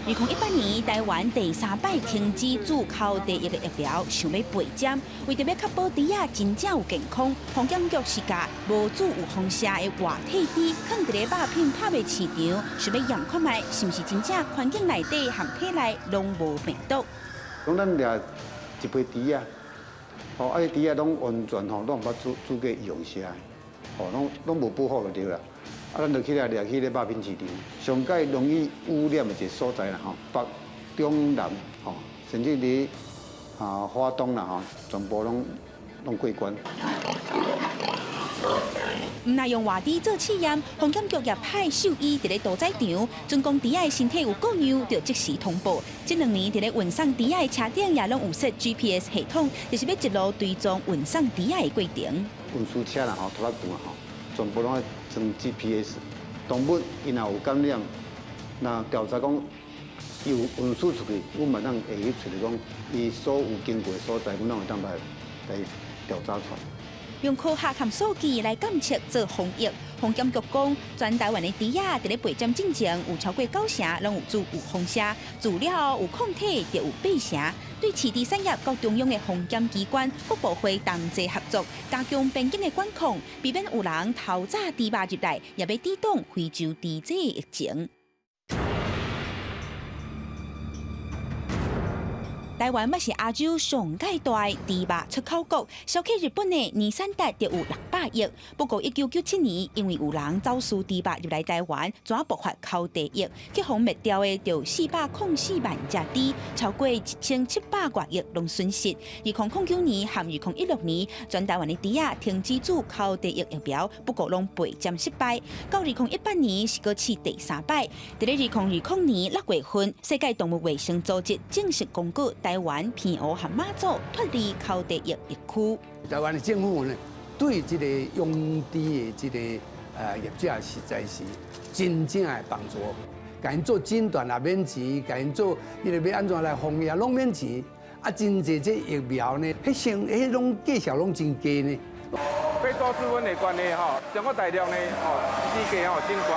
2018年，台灣第三擺停止注口蹄疫的疫苗，想欲備針，為著欲確保豬仔真正有健康，防檢局是共無注有放射的活體豬，囥佇咧肉品拍賣市場，想欲驗看覓是毋是真正環境內底和體內攏無病毒。講咱掠一批豬仔，吼，啊，豬仔攏完全吼，攏毋捌注注過預防射，吼，攏攏無保護就對啦。啊，咱就去來掠去咧肉品市場，上蓋容易污染的一個所在啦，吼，北、中、南，吼，甚至佇啊花東啦，吼，全部攏攏過關。毋但用活豬做試驗，防檢局也派獸醫佇咧屠宰場，準講豬仔的身體有過樣，就即時通報。這兩年佇咧運送豬仔的車頂也攏有設 GPS 系統，就是欲一路追蹤運送豬仔的過程。運輸車啦，吼，拖拉機啦，吼，全部攏愛裝 GPS。動物伊若有感染，若調查講伊有運輸出去，阮嘛當會去揣著講，伊所有經過的所在，阮攏會當來來調查出來。用科學和數據來監測做防疫，防檢局講，全台灣的豬仔佇咧備針進前有超過九成攏有注預防射，注了後有抗體就有八成。對飼豬產業各中央的防檢機關各部會同齊合作，加強邊境的管控，避免有人偷走豬肉入來，也欲抵擋非洲豬瘟疫情。台灣嘛是亞洲上蓋大的豬肉出口國，輸去日本的年產值就有600億。不過1997年，因為有人走私豬肉入來台灣，怎爆發口蹄疫，去予滅掉的就404萬隻豬，超過1700外億攏損失。2009年和2016年，全台灣的豬仔停止注口蹄疫疫苗，不過攏備針失敗。到2018年是閣試第三擺，佇咧2020年6月份，世界動物衛生組織正式公告。台灣、澎湖和馬祖脫離口蹄疫疫區。台灣的政府呢，對這個養豬的這個業者，實在是真正的幫助，共𪜶做診斷也免錢，共𪜶做伊個欲按怎來防疫攏免錢。啊，真濟這疫苗呢，彼成彼攏價錢攏真低呢。非組織瘟的關係吼，中國大陸呢吼，豬價吼真懸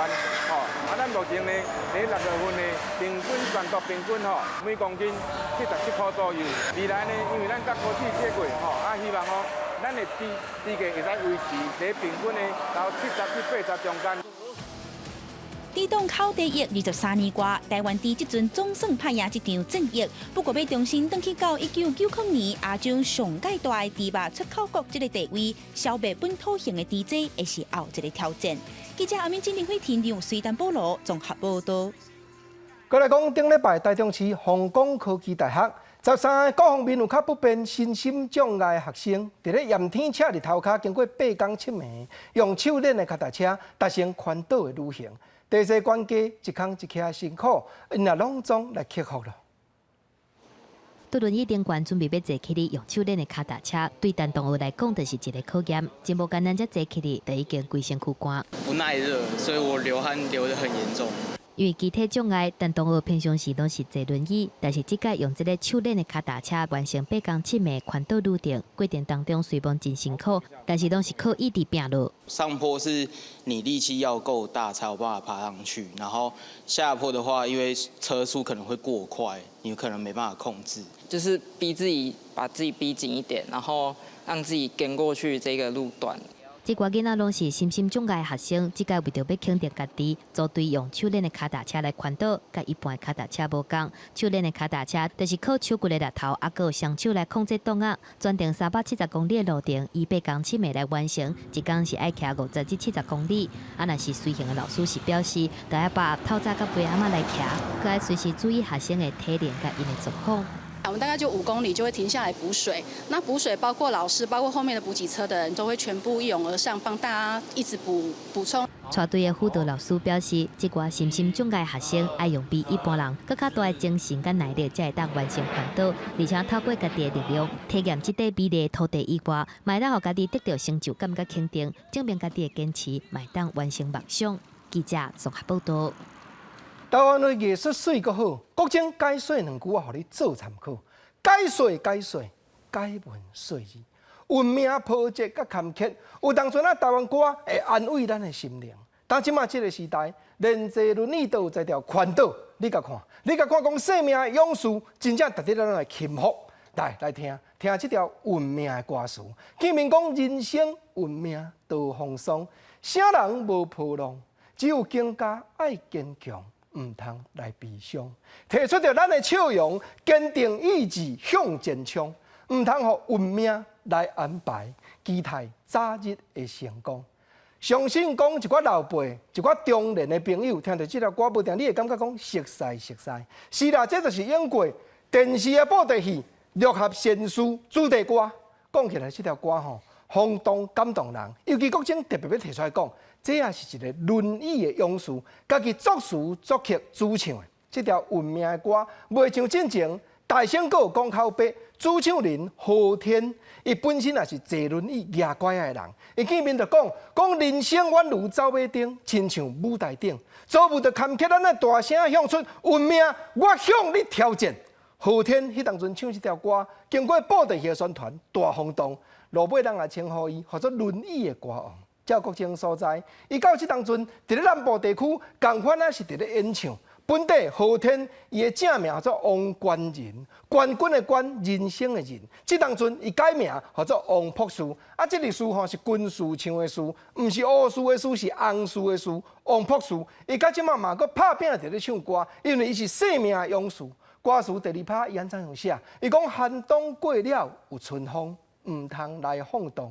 吼，啊，咱目前呢，佇6月份呢，平均全國平均吼，每公斤77塊左右。未來呢，因為咱佮國際接軌吼，啊，希望吼，咱的豬豬價會使維持佇平均的到70至80中間。抵擋口蹄疫23年外，台灣佇這陣總算拍贏這場戰役。不過，欲重新轉去到1990年亞洲上蓋大的豬肉出口國這個地位，消滅本土型的豬災，會是後一個挑戰。記者阿敏、金林輝、田亮、水丹保羅綜合報道。過來講，頂禮拜台中市弘光科技大學13個各方面有較不便、身心障礙學生，佇咧炎天赤日頭跤，經過8工7暝，用手輪的跤踏車達成環島的旅行。地勢懸低，一空一徛辛苦，𪜶也攏總來克服了。拄輪椅頂懸準備欲坐起來用手輪的跤踏車，對陳同學來講就是一個考驗，真無簡單，才坐起來就已經規身軀汗。不耐熱，所以我流汗流得很嚴重。因為肢體障礙，陳同學平常時攏是坐輪椅，但是這擺用這個手輪的跤踏車完成8工7暝環島旅程，過程當中雖然真辛苦，但是攏是靠意志拚落。上坡是你力氣要夠大才有辦法爬上去，然後下坡的話，因為車速可能會過快，你可能沒辦法控制。就是逼自己把自己逼緊一點，然後讓自己跟過去這個路段。這寡囡仔攏是身心障礙學生，這擺為著欲肯定家己，組隊用手輪的跤踏車來環島，佮一般的跤踏車無仝。手輪的跤踏車就是靠手骨的力頭，猶閣有雙手來控制擋仔，全程370公里的路程，以8工7暝來完成，一工是愛騎50至70公里。啊，若是隨行的老師是表示，著愛把透早佮陪阿媽來騎，閣愛隨時注意學生的體能佮𪜶的狀況。我們大概就5公里就會停下來補水，那補水包括老師，包括後面的補給車的人都會全部一擁而上，幫大家一直補補充。帶隊的輔導老師表示，這寡身心障礙學生愛用比一般人閣較大的精神佮耐力，才會當完成環島，而且透過家己的力量，體驗這塊美麗的土地以外，嘛會當予家己得著成就感佮肯定，證明家己的堅持，嘛會當完成夢想。記者綜合報道。台灣的藝術媠閣好，國政解說兩句，我予你做參考。解說解說，解文說字，運命波折佮坎坷，有當陣啊，台灣歌會安慰咱的心靈。但這馬這個時代，連坐輪椅都有才調環島，你共看，你共看，講生命的勇士真正值得咱來欽服。來來聽聽這條運命的歌詞，見面講人生運命多風霜，啥人無波浪，只有更加愛堅強。毋通來悲傷，提出著咱的笑容，堅定意志向前衝，毋通予運命來安排，期待早日的成功。相信講一寡老輩、一寡中年的朋友聽著這條歌，無定你會感覺講熟似熟似。是啦，這就是演過電視的布袋戲《六合仙師》主題歌。講起來，這條歌吼，轟動感動人。尤其國政特別欲提出來講。這也是一個輪椅的勇士，家己作詞作曲主唱的這條運命的歌，袂像進前大聲閣有講口白，主唱人何天，伊本身也是坐輪椅舉拐仔的人，伊見面就講講人生宛如走馬燈，親像舞台頂，做無著坎坷，咱愛大聲向出運命，我向你挑戰。何天彼當陣唱這條歌，經過布袋戲的宣傳大轟動，落尾人也稱呼伊號做輪椅的歌王。照國政所在，伊到這當陣，佇咧南部地區，仝款仔是佇咧演唱。本地何天，伊的正名叫做王冠仁，冠軍的冠，人生的人。這當陣伊改名號做王博士。啊，這個士吼是軍事唱的士，毋是烏士的士，是紅士的士。王博士，伊到這馬嘛閣拍拚佇咧唱歌，因為伊是生命的勇士。歌詞第二拍伊按怎樣寫？伊講寒冬過了有春風，毋通來放蕩。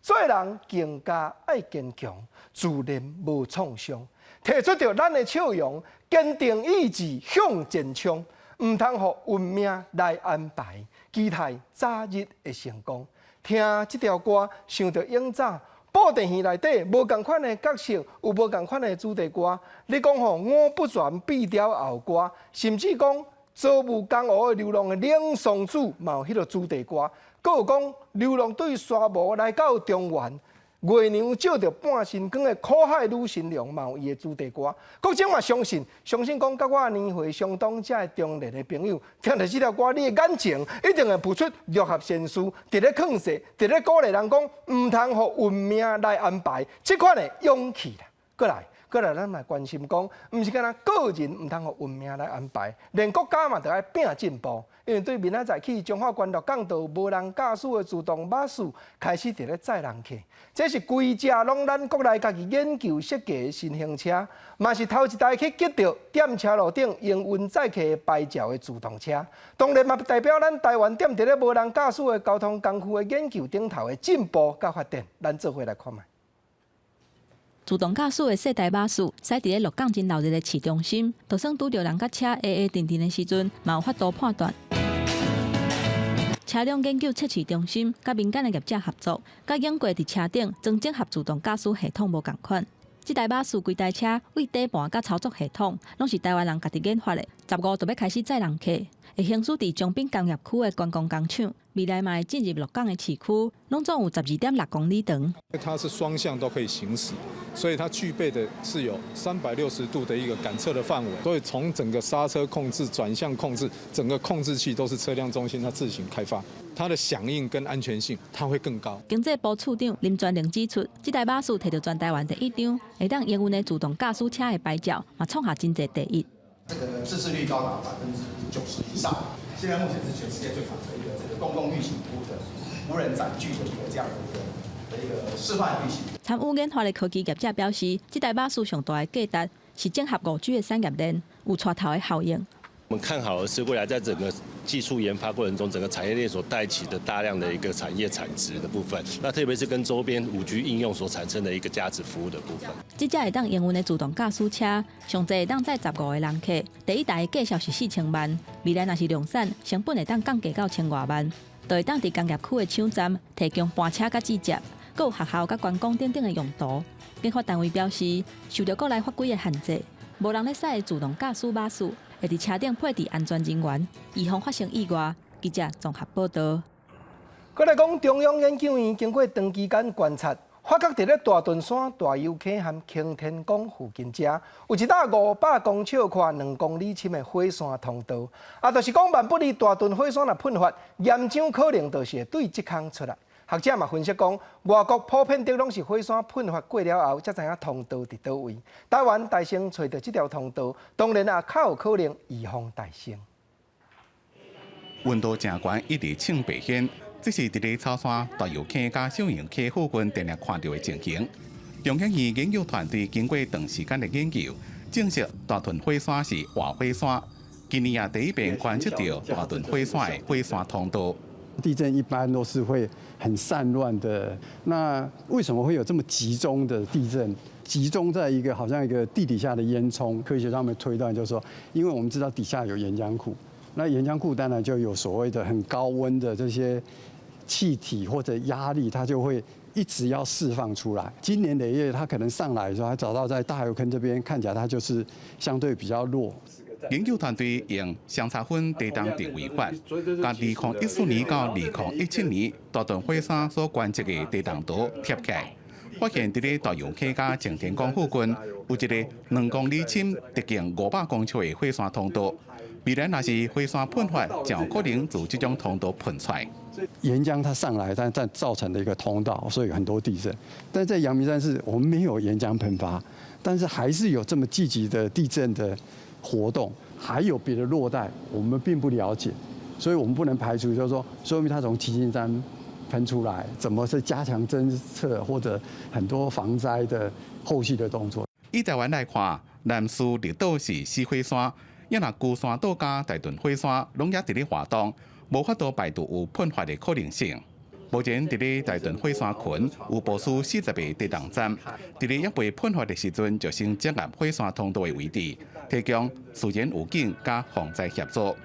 做人更加愛堅強，自然無創傷。提出著咱的笑容，堅定意志向前衝，毋通予運命來安排，期待早日的成功。聽這條歌，想著永早布袋戲內底無仝款的角色，有無仝款的主題歌。你講吼五不全變調後歌，甚至講造霧江湖的流浪的冷桑子，嘛有彼个主題歌。閣有講流浪對沙漠來到中原，月娘照著半身光的苦海女神龍，嘛有伊的主題歌。國政嘛相信，相信講佮我年歲相當遮的中年的朋友，聽著這條歌，你的眼前一定會浮出六合仙師，佇咧勸世，佇咧鼓勵人講，毋通予運命來安排，這款的勇氣啦。過來，過來，咱來關心講，毋是干焦個人毋通予運命來安排，連國家嘛著愛拼進步。因為對明仔載起，彰化縣鹿港道無人駕駛的自動巴士開始佇咧載人客，這是規隻攏咱國內家己研究設計的新型車，嘛是頭一台去得著踮車路頂營運載客的牌照的自動車。當然嘛代表咱台灣踮佇咧無人駕駛的交通工具的研究頂頭的進步佮發展，咱做伙來看覓。自動駕駛的細台巴士，駛佇咧鹿港真鬧熱的市中心，就算拄著人佮車會會陣陣的時陣，嘛有法度判斷。車輛研究測試中心佮民間的業者合作，佮英國佇車頂裝整合自動駕駛系統無仝款。這台巴士規台車對底盤佮操作系統，攏是台灣人家己研發的。15就欲開始載人客，會行駛佇彰濱工業區的觀光工廠，未來嘛會進入鹿港的市區，攏總有12.6公里長。它是雙向都可以行駛，所以它具備的是有360度的一個感測的範圍。所以從整個剎車控制、轉向控制，整個控制器都是車輛中心它自行開發，它的響應跟安全性，它會更高。經濟部次長林全能指出，這台巴士摕著全台灣第一張會當營運的自動駕駛車的牌照，嘛創下真濟第一。這個自制率高達90%以上，現在目前是全世界最長的一個這個公共運行服務的無人載具的一個這樣的一個示範運行。參與研發的科技業者表示，這台巴士上大的價值是整合5G 的產業鏈，有帶頭的效應。我們看好的是未來在整個技術研發過程中，整個產業鏈所帶起的大量的一個產業產值的部分，那特別是跟周邊5G 應用所產生的一個價值服務的部分。這隻會當營運的自動駕駛車，上濟會當載15個人客，第一代的價數是4000萬，未來若是量產，成本會當降低到千外萬，就會當佇工業區的廠站提供班車佮接載，閣有學校佮觀光等等的用途。研發單位表示，受著國內法規的限制，無人咧駛的自動駕駛巴士，會佇車頂配置安全人員，預防發生意外。記者綜合報導。閣來講，中央研究院經過長期間觀察，發覺佇咧大屯山大油坑和擎天崗附近遮，有一搭500公尺寬、2公里深的火山通道。啊，就是講萬不利大屯火山若噴發，岩漿可能就是會對這空出來。學者嘛分析講，外國普遍的攏是火山噴發過了後，才知影通道佇佗位。台灣大先揣著這條通道，當然也較有可能預防大生。溫度誠懸，一直衝白煙，這是佇咧草山大油坑佮小油坑附近定定看著的情形。中研院研究團隊經過長時間的研究，證實大屯火山是活火山。今年也第一遍觀測著大屯火山的火山通道。地震一般都是會很散亂的，那為什麼會有這麼集中的地震？集中在一個好像一個地底下的煙囪。科學上面推斷就是說，因為我們知道底下有岩漿庫，那岩漿庫當然就有所謂的很高溫的這些氣體或者壓力，它就會一直要釋放出來。經年累月，它可能上來的時候，還找到在大油坑這邊，看起來它就是相對比較弱。研究團隊用相差分地動定位法，共2014年到2017年大屯火山所觀測的地動圖貼起來，發現佇咧大油坑佮擎天崗附近有一个2公里深、直徑500公尺的火山通道。未來若是火山噴發，就有可能自這種通道噴出來。岩漿它上來，但造成的一個通道，所以很多地震。但在陽明山是我們沒有岩漿噴發，但是還是有這麼積極的地震的活動，還有別的弱帶，我們並不了解，所以我們不能排除，就是說，說明它從七星山噴出來，怎麼是加強偵測或者很多防災的後續的動作。以台灣來看，南勢綠島是死火山，抑若龜山島佮大屯火山攏猶佇咧活動，無法度排除有噴發的可能性。目前佇咧大屯火山群有部署40個地動站，佇咧猶未噴發的時陣，就先掌握火山通道的位置，提供事前預警佮防災協助。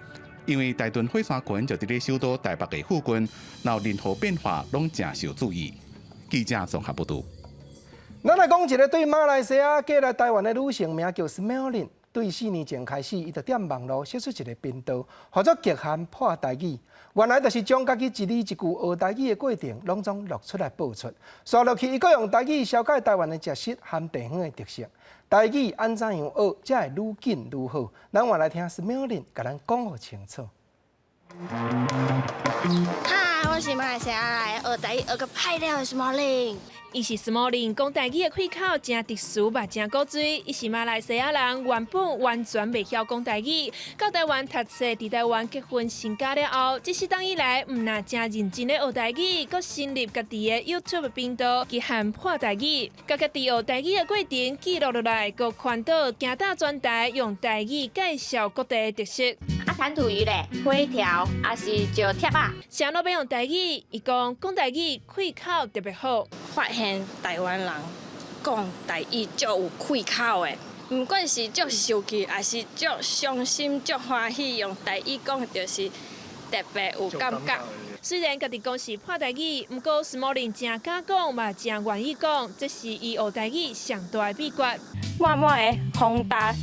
因為大屯火山群就佇咧首都台北的附近，若有任何變化，攏誠受注意。記者綜合報導。咱來講一个對馬來西亞過來台灣的女性，名叫 Smiling。對4年前開始，伊就踮網路設出一個頻道，號做極限破台語。原來就是將家己一字一句學台語的過程，攏總錄出來播出。紲落去，伊閣用台語紹介台灣的食食和地方的特色。台語按怎樣學才會愈緊愈好？咱換來聽 Smiling 共咱講予清楚。嗨，我是馬來西亞來學台語學閣歹了的 Smiling。伊是 Smiling，講台語的開口誠特殊嘛，誠古錐。伊是馬來西亞人，原本完全袂曉講台語，到台灣讀冊，佇台灣結婚成家了後，這世冬以來，毋但誠認真咧學台語，閣成立家己的 YouTube 頻道，極限破台語，共家己學台語的過程記錄落來，閣傳到行踏全台，用台語介紹各地的特色。啊，彈塗魚咧，火條，抑是石帖仔。啥攏欲用台語，伊講講台語開口特別好。發現台灣人講台語足有氣口的，毋管是足生氣，抑是足傷心、足歡喜，用台語講就是特別有感覺。雖然家己講是破台語，毋過 Smiling 誠敢講嘛，誠願意講，這是伊學台語上大的秘訣。滿滿的風大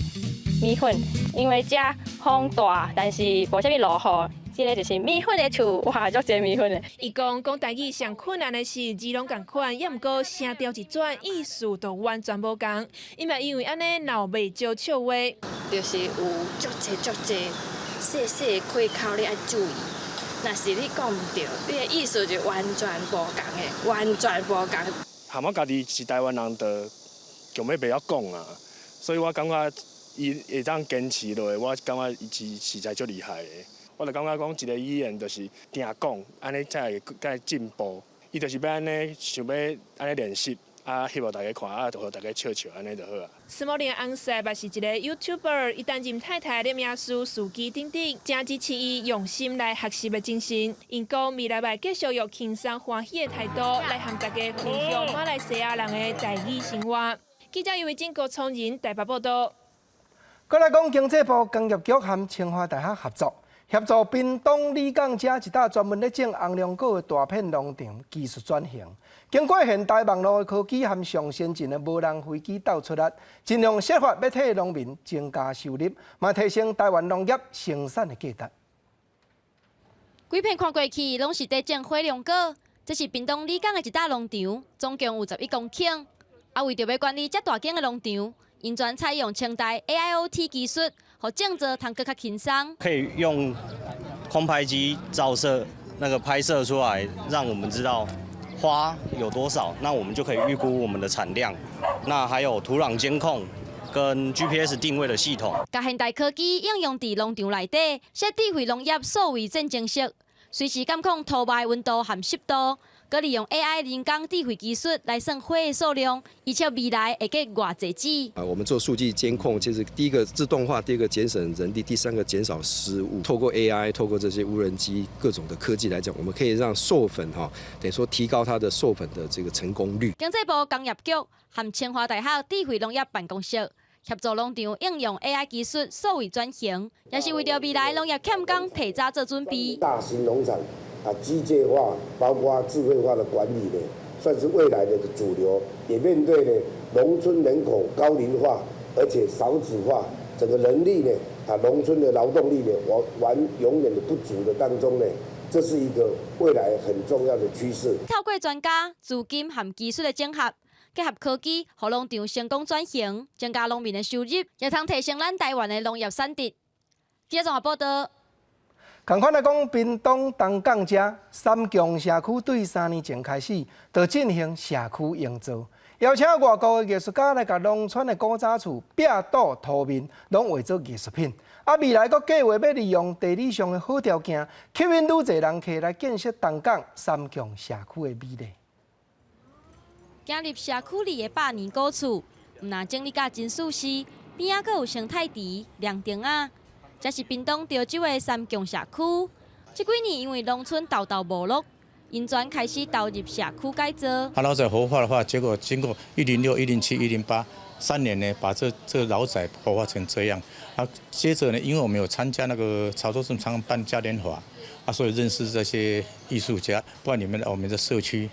米粉，因為遮風大，但是無啥物落雨。這个就是米粉的厝，哇，足濟米粉的。伊講講台語上困難的是字攏仝款，猶毋過聲調一轉，意思就完全無仝。伊嘛因為按呢鬧袂少笑話。就是有足濟足濟細細的開口，你愛注意。若是你講毋對，你的意思就完全無仝的，完全無仝。含我家己是台灣人，就強欲袂曉講啊，所以我感覺伊會當堅持落來，我感覺伊是實在足厲害的。我就感覺講一個語言就是定講，按呢才會才會進步。伊就是欲按呢想欲按呢練習，啊，翕予大家看，啊，就予大家笑笑，按呢就好啊。斯莫林翁婿嘛是一个 YouTuber，伊擔任太太的名師、司機等等，誠支持伊用心來學習的精神。𪜶講未來會繼續用輕鬆歡喜的態度來和大家分享馬來西亞人的台語生活。記者尤維真、郭聰仁台北報道。閣來講經濟部工業局和清華大學合作，協助屏東里港遮一搭專門咧種紅龍果的大片農場技術轉型，經過現代網路的科技和上先進的無人飛機鬥出力，盡量設法欲替農民增加收入，嘛提升台灣農業生產的價值。規片看過去，攏是佇種火龍果。這是屏東里港的一搭農場，總共有11公頃。啊，為著欲管理遮大間的農場，𪜶全採用清大 AIoT 技術，予種作通閣較輕鬆。可以用空拍機照射那個拍攝出來，讓我們知道花有多少，那我們就可以預估我們的產量。那還有土壤監控跟 GPS 定位的系統。共現代科技應用佇農場內底，設智慧農業數位戰情室，隨時監控土壤溫度和濕度，閣利用 AI 人工智慧技術來算花的數量，預測未來會結偌濟籽。啊，我們做數據監控，其實第一個自動化，第二個減省人力，第三個減少失誤。透過 AI，透過這些無人機各種的科技來講，我們可以讓授粉哈，等於說提高它的授粉的這個成功率。經濟部工業局和清華大學智慧農業辦公室協助農場應用 AI 技術數位轉型，也是為著未來農業欠工提早做準備。大型農場啊，機械化包括智慧化的管理呢，算是未來的主流。也面對呢農村人口高齡化，而且少子化，整個人力呢啊，農村的勞動力呢，完完永遠的不足的當中呢，這是一個未來很重要的趨勢。透過專家、資金和技術的整合，結合科技，予農場成功轉型，增加農民的收入，也通提升咱台灣的農業產值。記者綜合報道。仝款來講，屏東東港遮三強社區對3年前開始，就進行社區營造，邀請外國的藝術家來共農村的古早厝壁堵塗面，攏畫做藝術品。啊，未來閣計劃欲利用地理上的好條件，吸引愈濟人客來建設東港三強社區的美麗。行入社區裡的百年古厝，毋但整理甲真舒適，邊仔閣有生態池、涼亭仔。這是屏東潮州的三強社區。這幾年因為農村沓沓沒落，𪜶全開始投入社區改造。啊，老宅活化的話，結果經過106、107、108 3年呢，把這老宅活化成這樣。啊，接着呢，因為我們有參加那個潮州鎮常辦嘉年華，啊，所以認識這些藝術家，不然你們來我們的社區，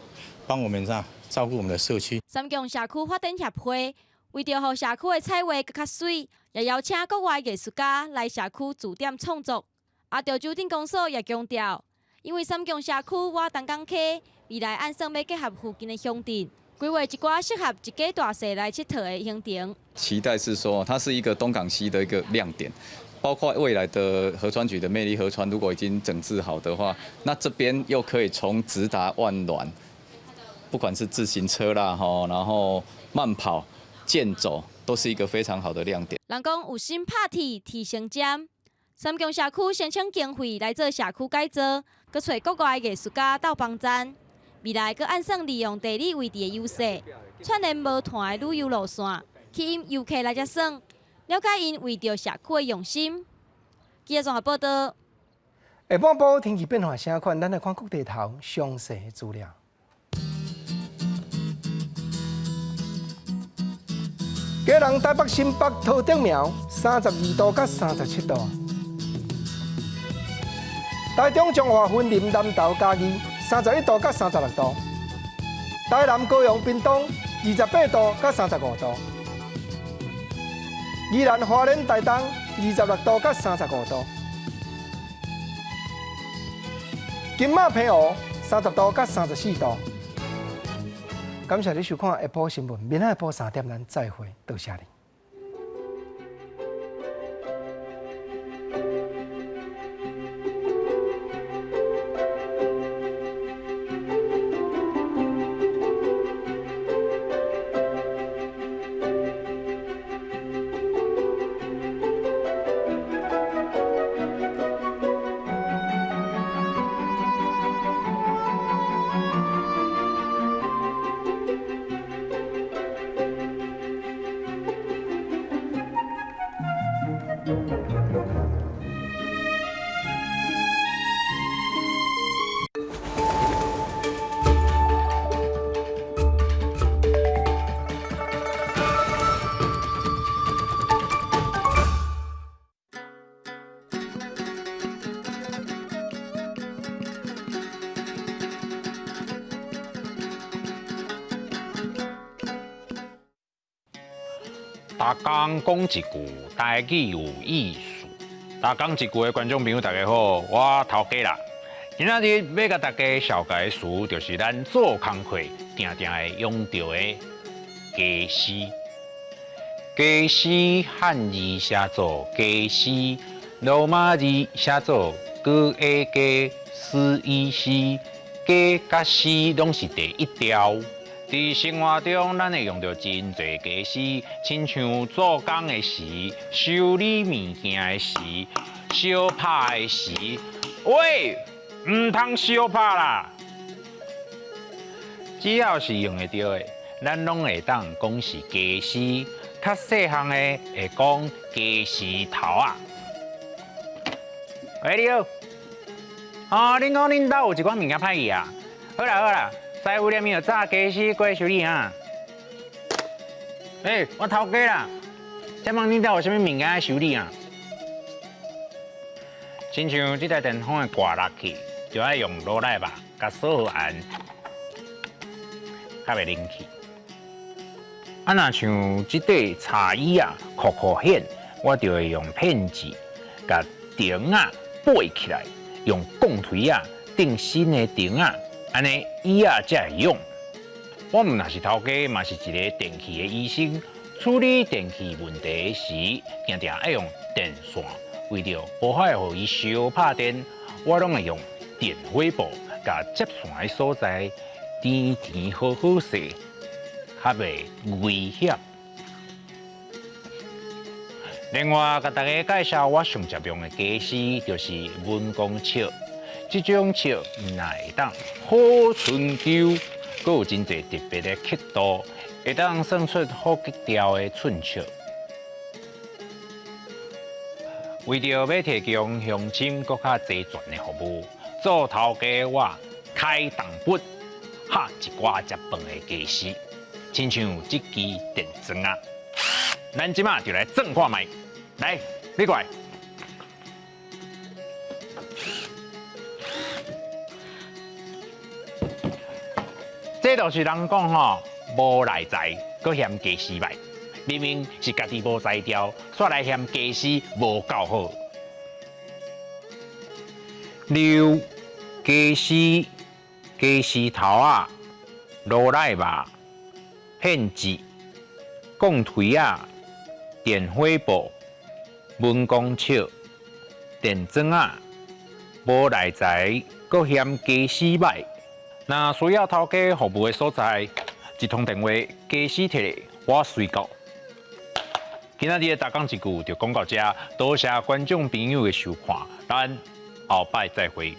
幫我們這樣照顧我們的社區。三強社區發展協會為著予社區的彩畫閣較媠，也邀請國外藝術家來社區駐點創作。啊，潮州鎮公所也強調，因為三強社區倚東港溪，未來按算欲結合附近的鄉鎮，規劃一寡適合一家大細來𨑨迌的行程。期待是說，它是一個東港溪的一個亮點，包括未來的河川局的美麗河川，如果已經整治好的話，那這邊又可以從直達萬巒，不管是自行車啦，然後慢跑、健走，都是一個非常好的亮點。人講有心拍鐵，鐵成針。三強社區申請經費來做社區改造，閣揣國外藝術家鬥幫贊。未來閣按算利用地理位置的優勢，串聯無團的旅遊路線，吸引遊客來遮耍，了解𪜶為著社區的用心。記者綜合報道。下半晡天氣變化啥款？咱來看各地頭詳細的資料。基隆、台北、新北、桃竹苗，32度佮37度。台中彰化、雲林、南投、嘉義，31度佮36度。台南、高雄、屏東，28度佮35度。宜蘭、花蓮、台東，26度佮35度。金馬、澎湖，30度佮34度。感謝你收看下晡新聞，明仔下晡3點咱再會，多謝你。逐工講一句台語有意思。逐工一句的觀眾朋友，大家好，我頭家啦。今仔日欲共大家紹介的詞，就是咱做工課定定會用著的家私。家私漢字寫做家私，羅馬字寫做 G A 家私 E C，家佮私攏是第一調。佇生活中，咱會用著真濟家私，親像做工的時、修理物件的時、相拍的時。喂，毋通相拍啦！只要是用會著的，咱攏會當講是家私。較細項的會講家私頭仔。喂，你好。哦，恁講恁兜有一寡物件歹去啊？好啦好啦。師傅連面就早家私過來修理啊！欸，我頭家啦，請問恁兜有啥物物件愛修理啊？親像這台電風的掛落去，就愛用螺螺肉共鎖好按，較袂冷去。啊，若像這塊茶椅仔，箍箍顯，我就會用片子共釘仔掰起來，用鋼錘仔釘新的釘仔。按呢椅仔才會用。我毋但是頭家，嘛是一个電器的醫生。處理電器問題時，定定愛用電線。為著無愛予伊相拍電，我攏會用電火布共接線的所在甜甜好好勢，較袂危險。另外，共大家介紹我上常用的家私，就是文工尺。這種尺毋但會當好春秋，閣有真濟特別的刻度，會當算出好格調的寸尺。為著欲提供鄉親閣較齊全的服務，做頭家我開重本，下一寡食飯的家私，親像這支電鑽仔。咱這馬就來鑽看覓，來，你過來。這就是人講吼，無內在，閣嫌家私䆀。明明是家己無才調，煞來嫌家私無夠好。溜家私、家私頭仔、羅內肉、騙子、鋼槌仔、電火布、文公尺、電鑽仔，無內才，閣嫌家私䆀。若需要頭家服務的所在，一通電話，家私提來，我隨到。今仔日的逐工一句就講到這，多謝觀眾朋友的收看，咱後擺再會。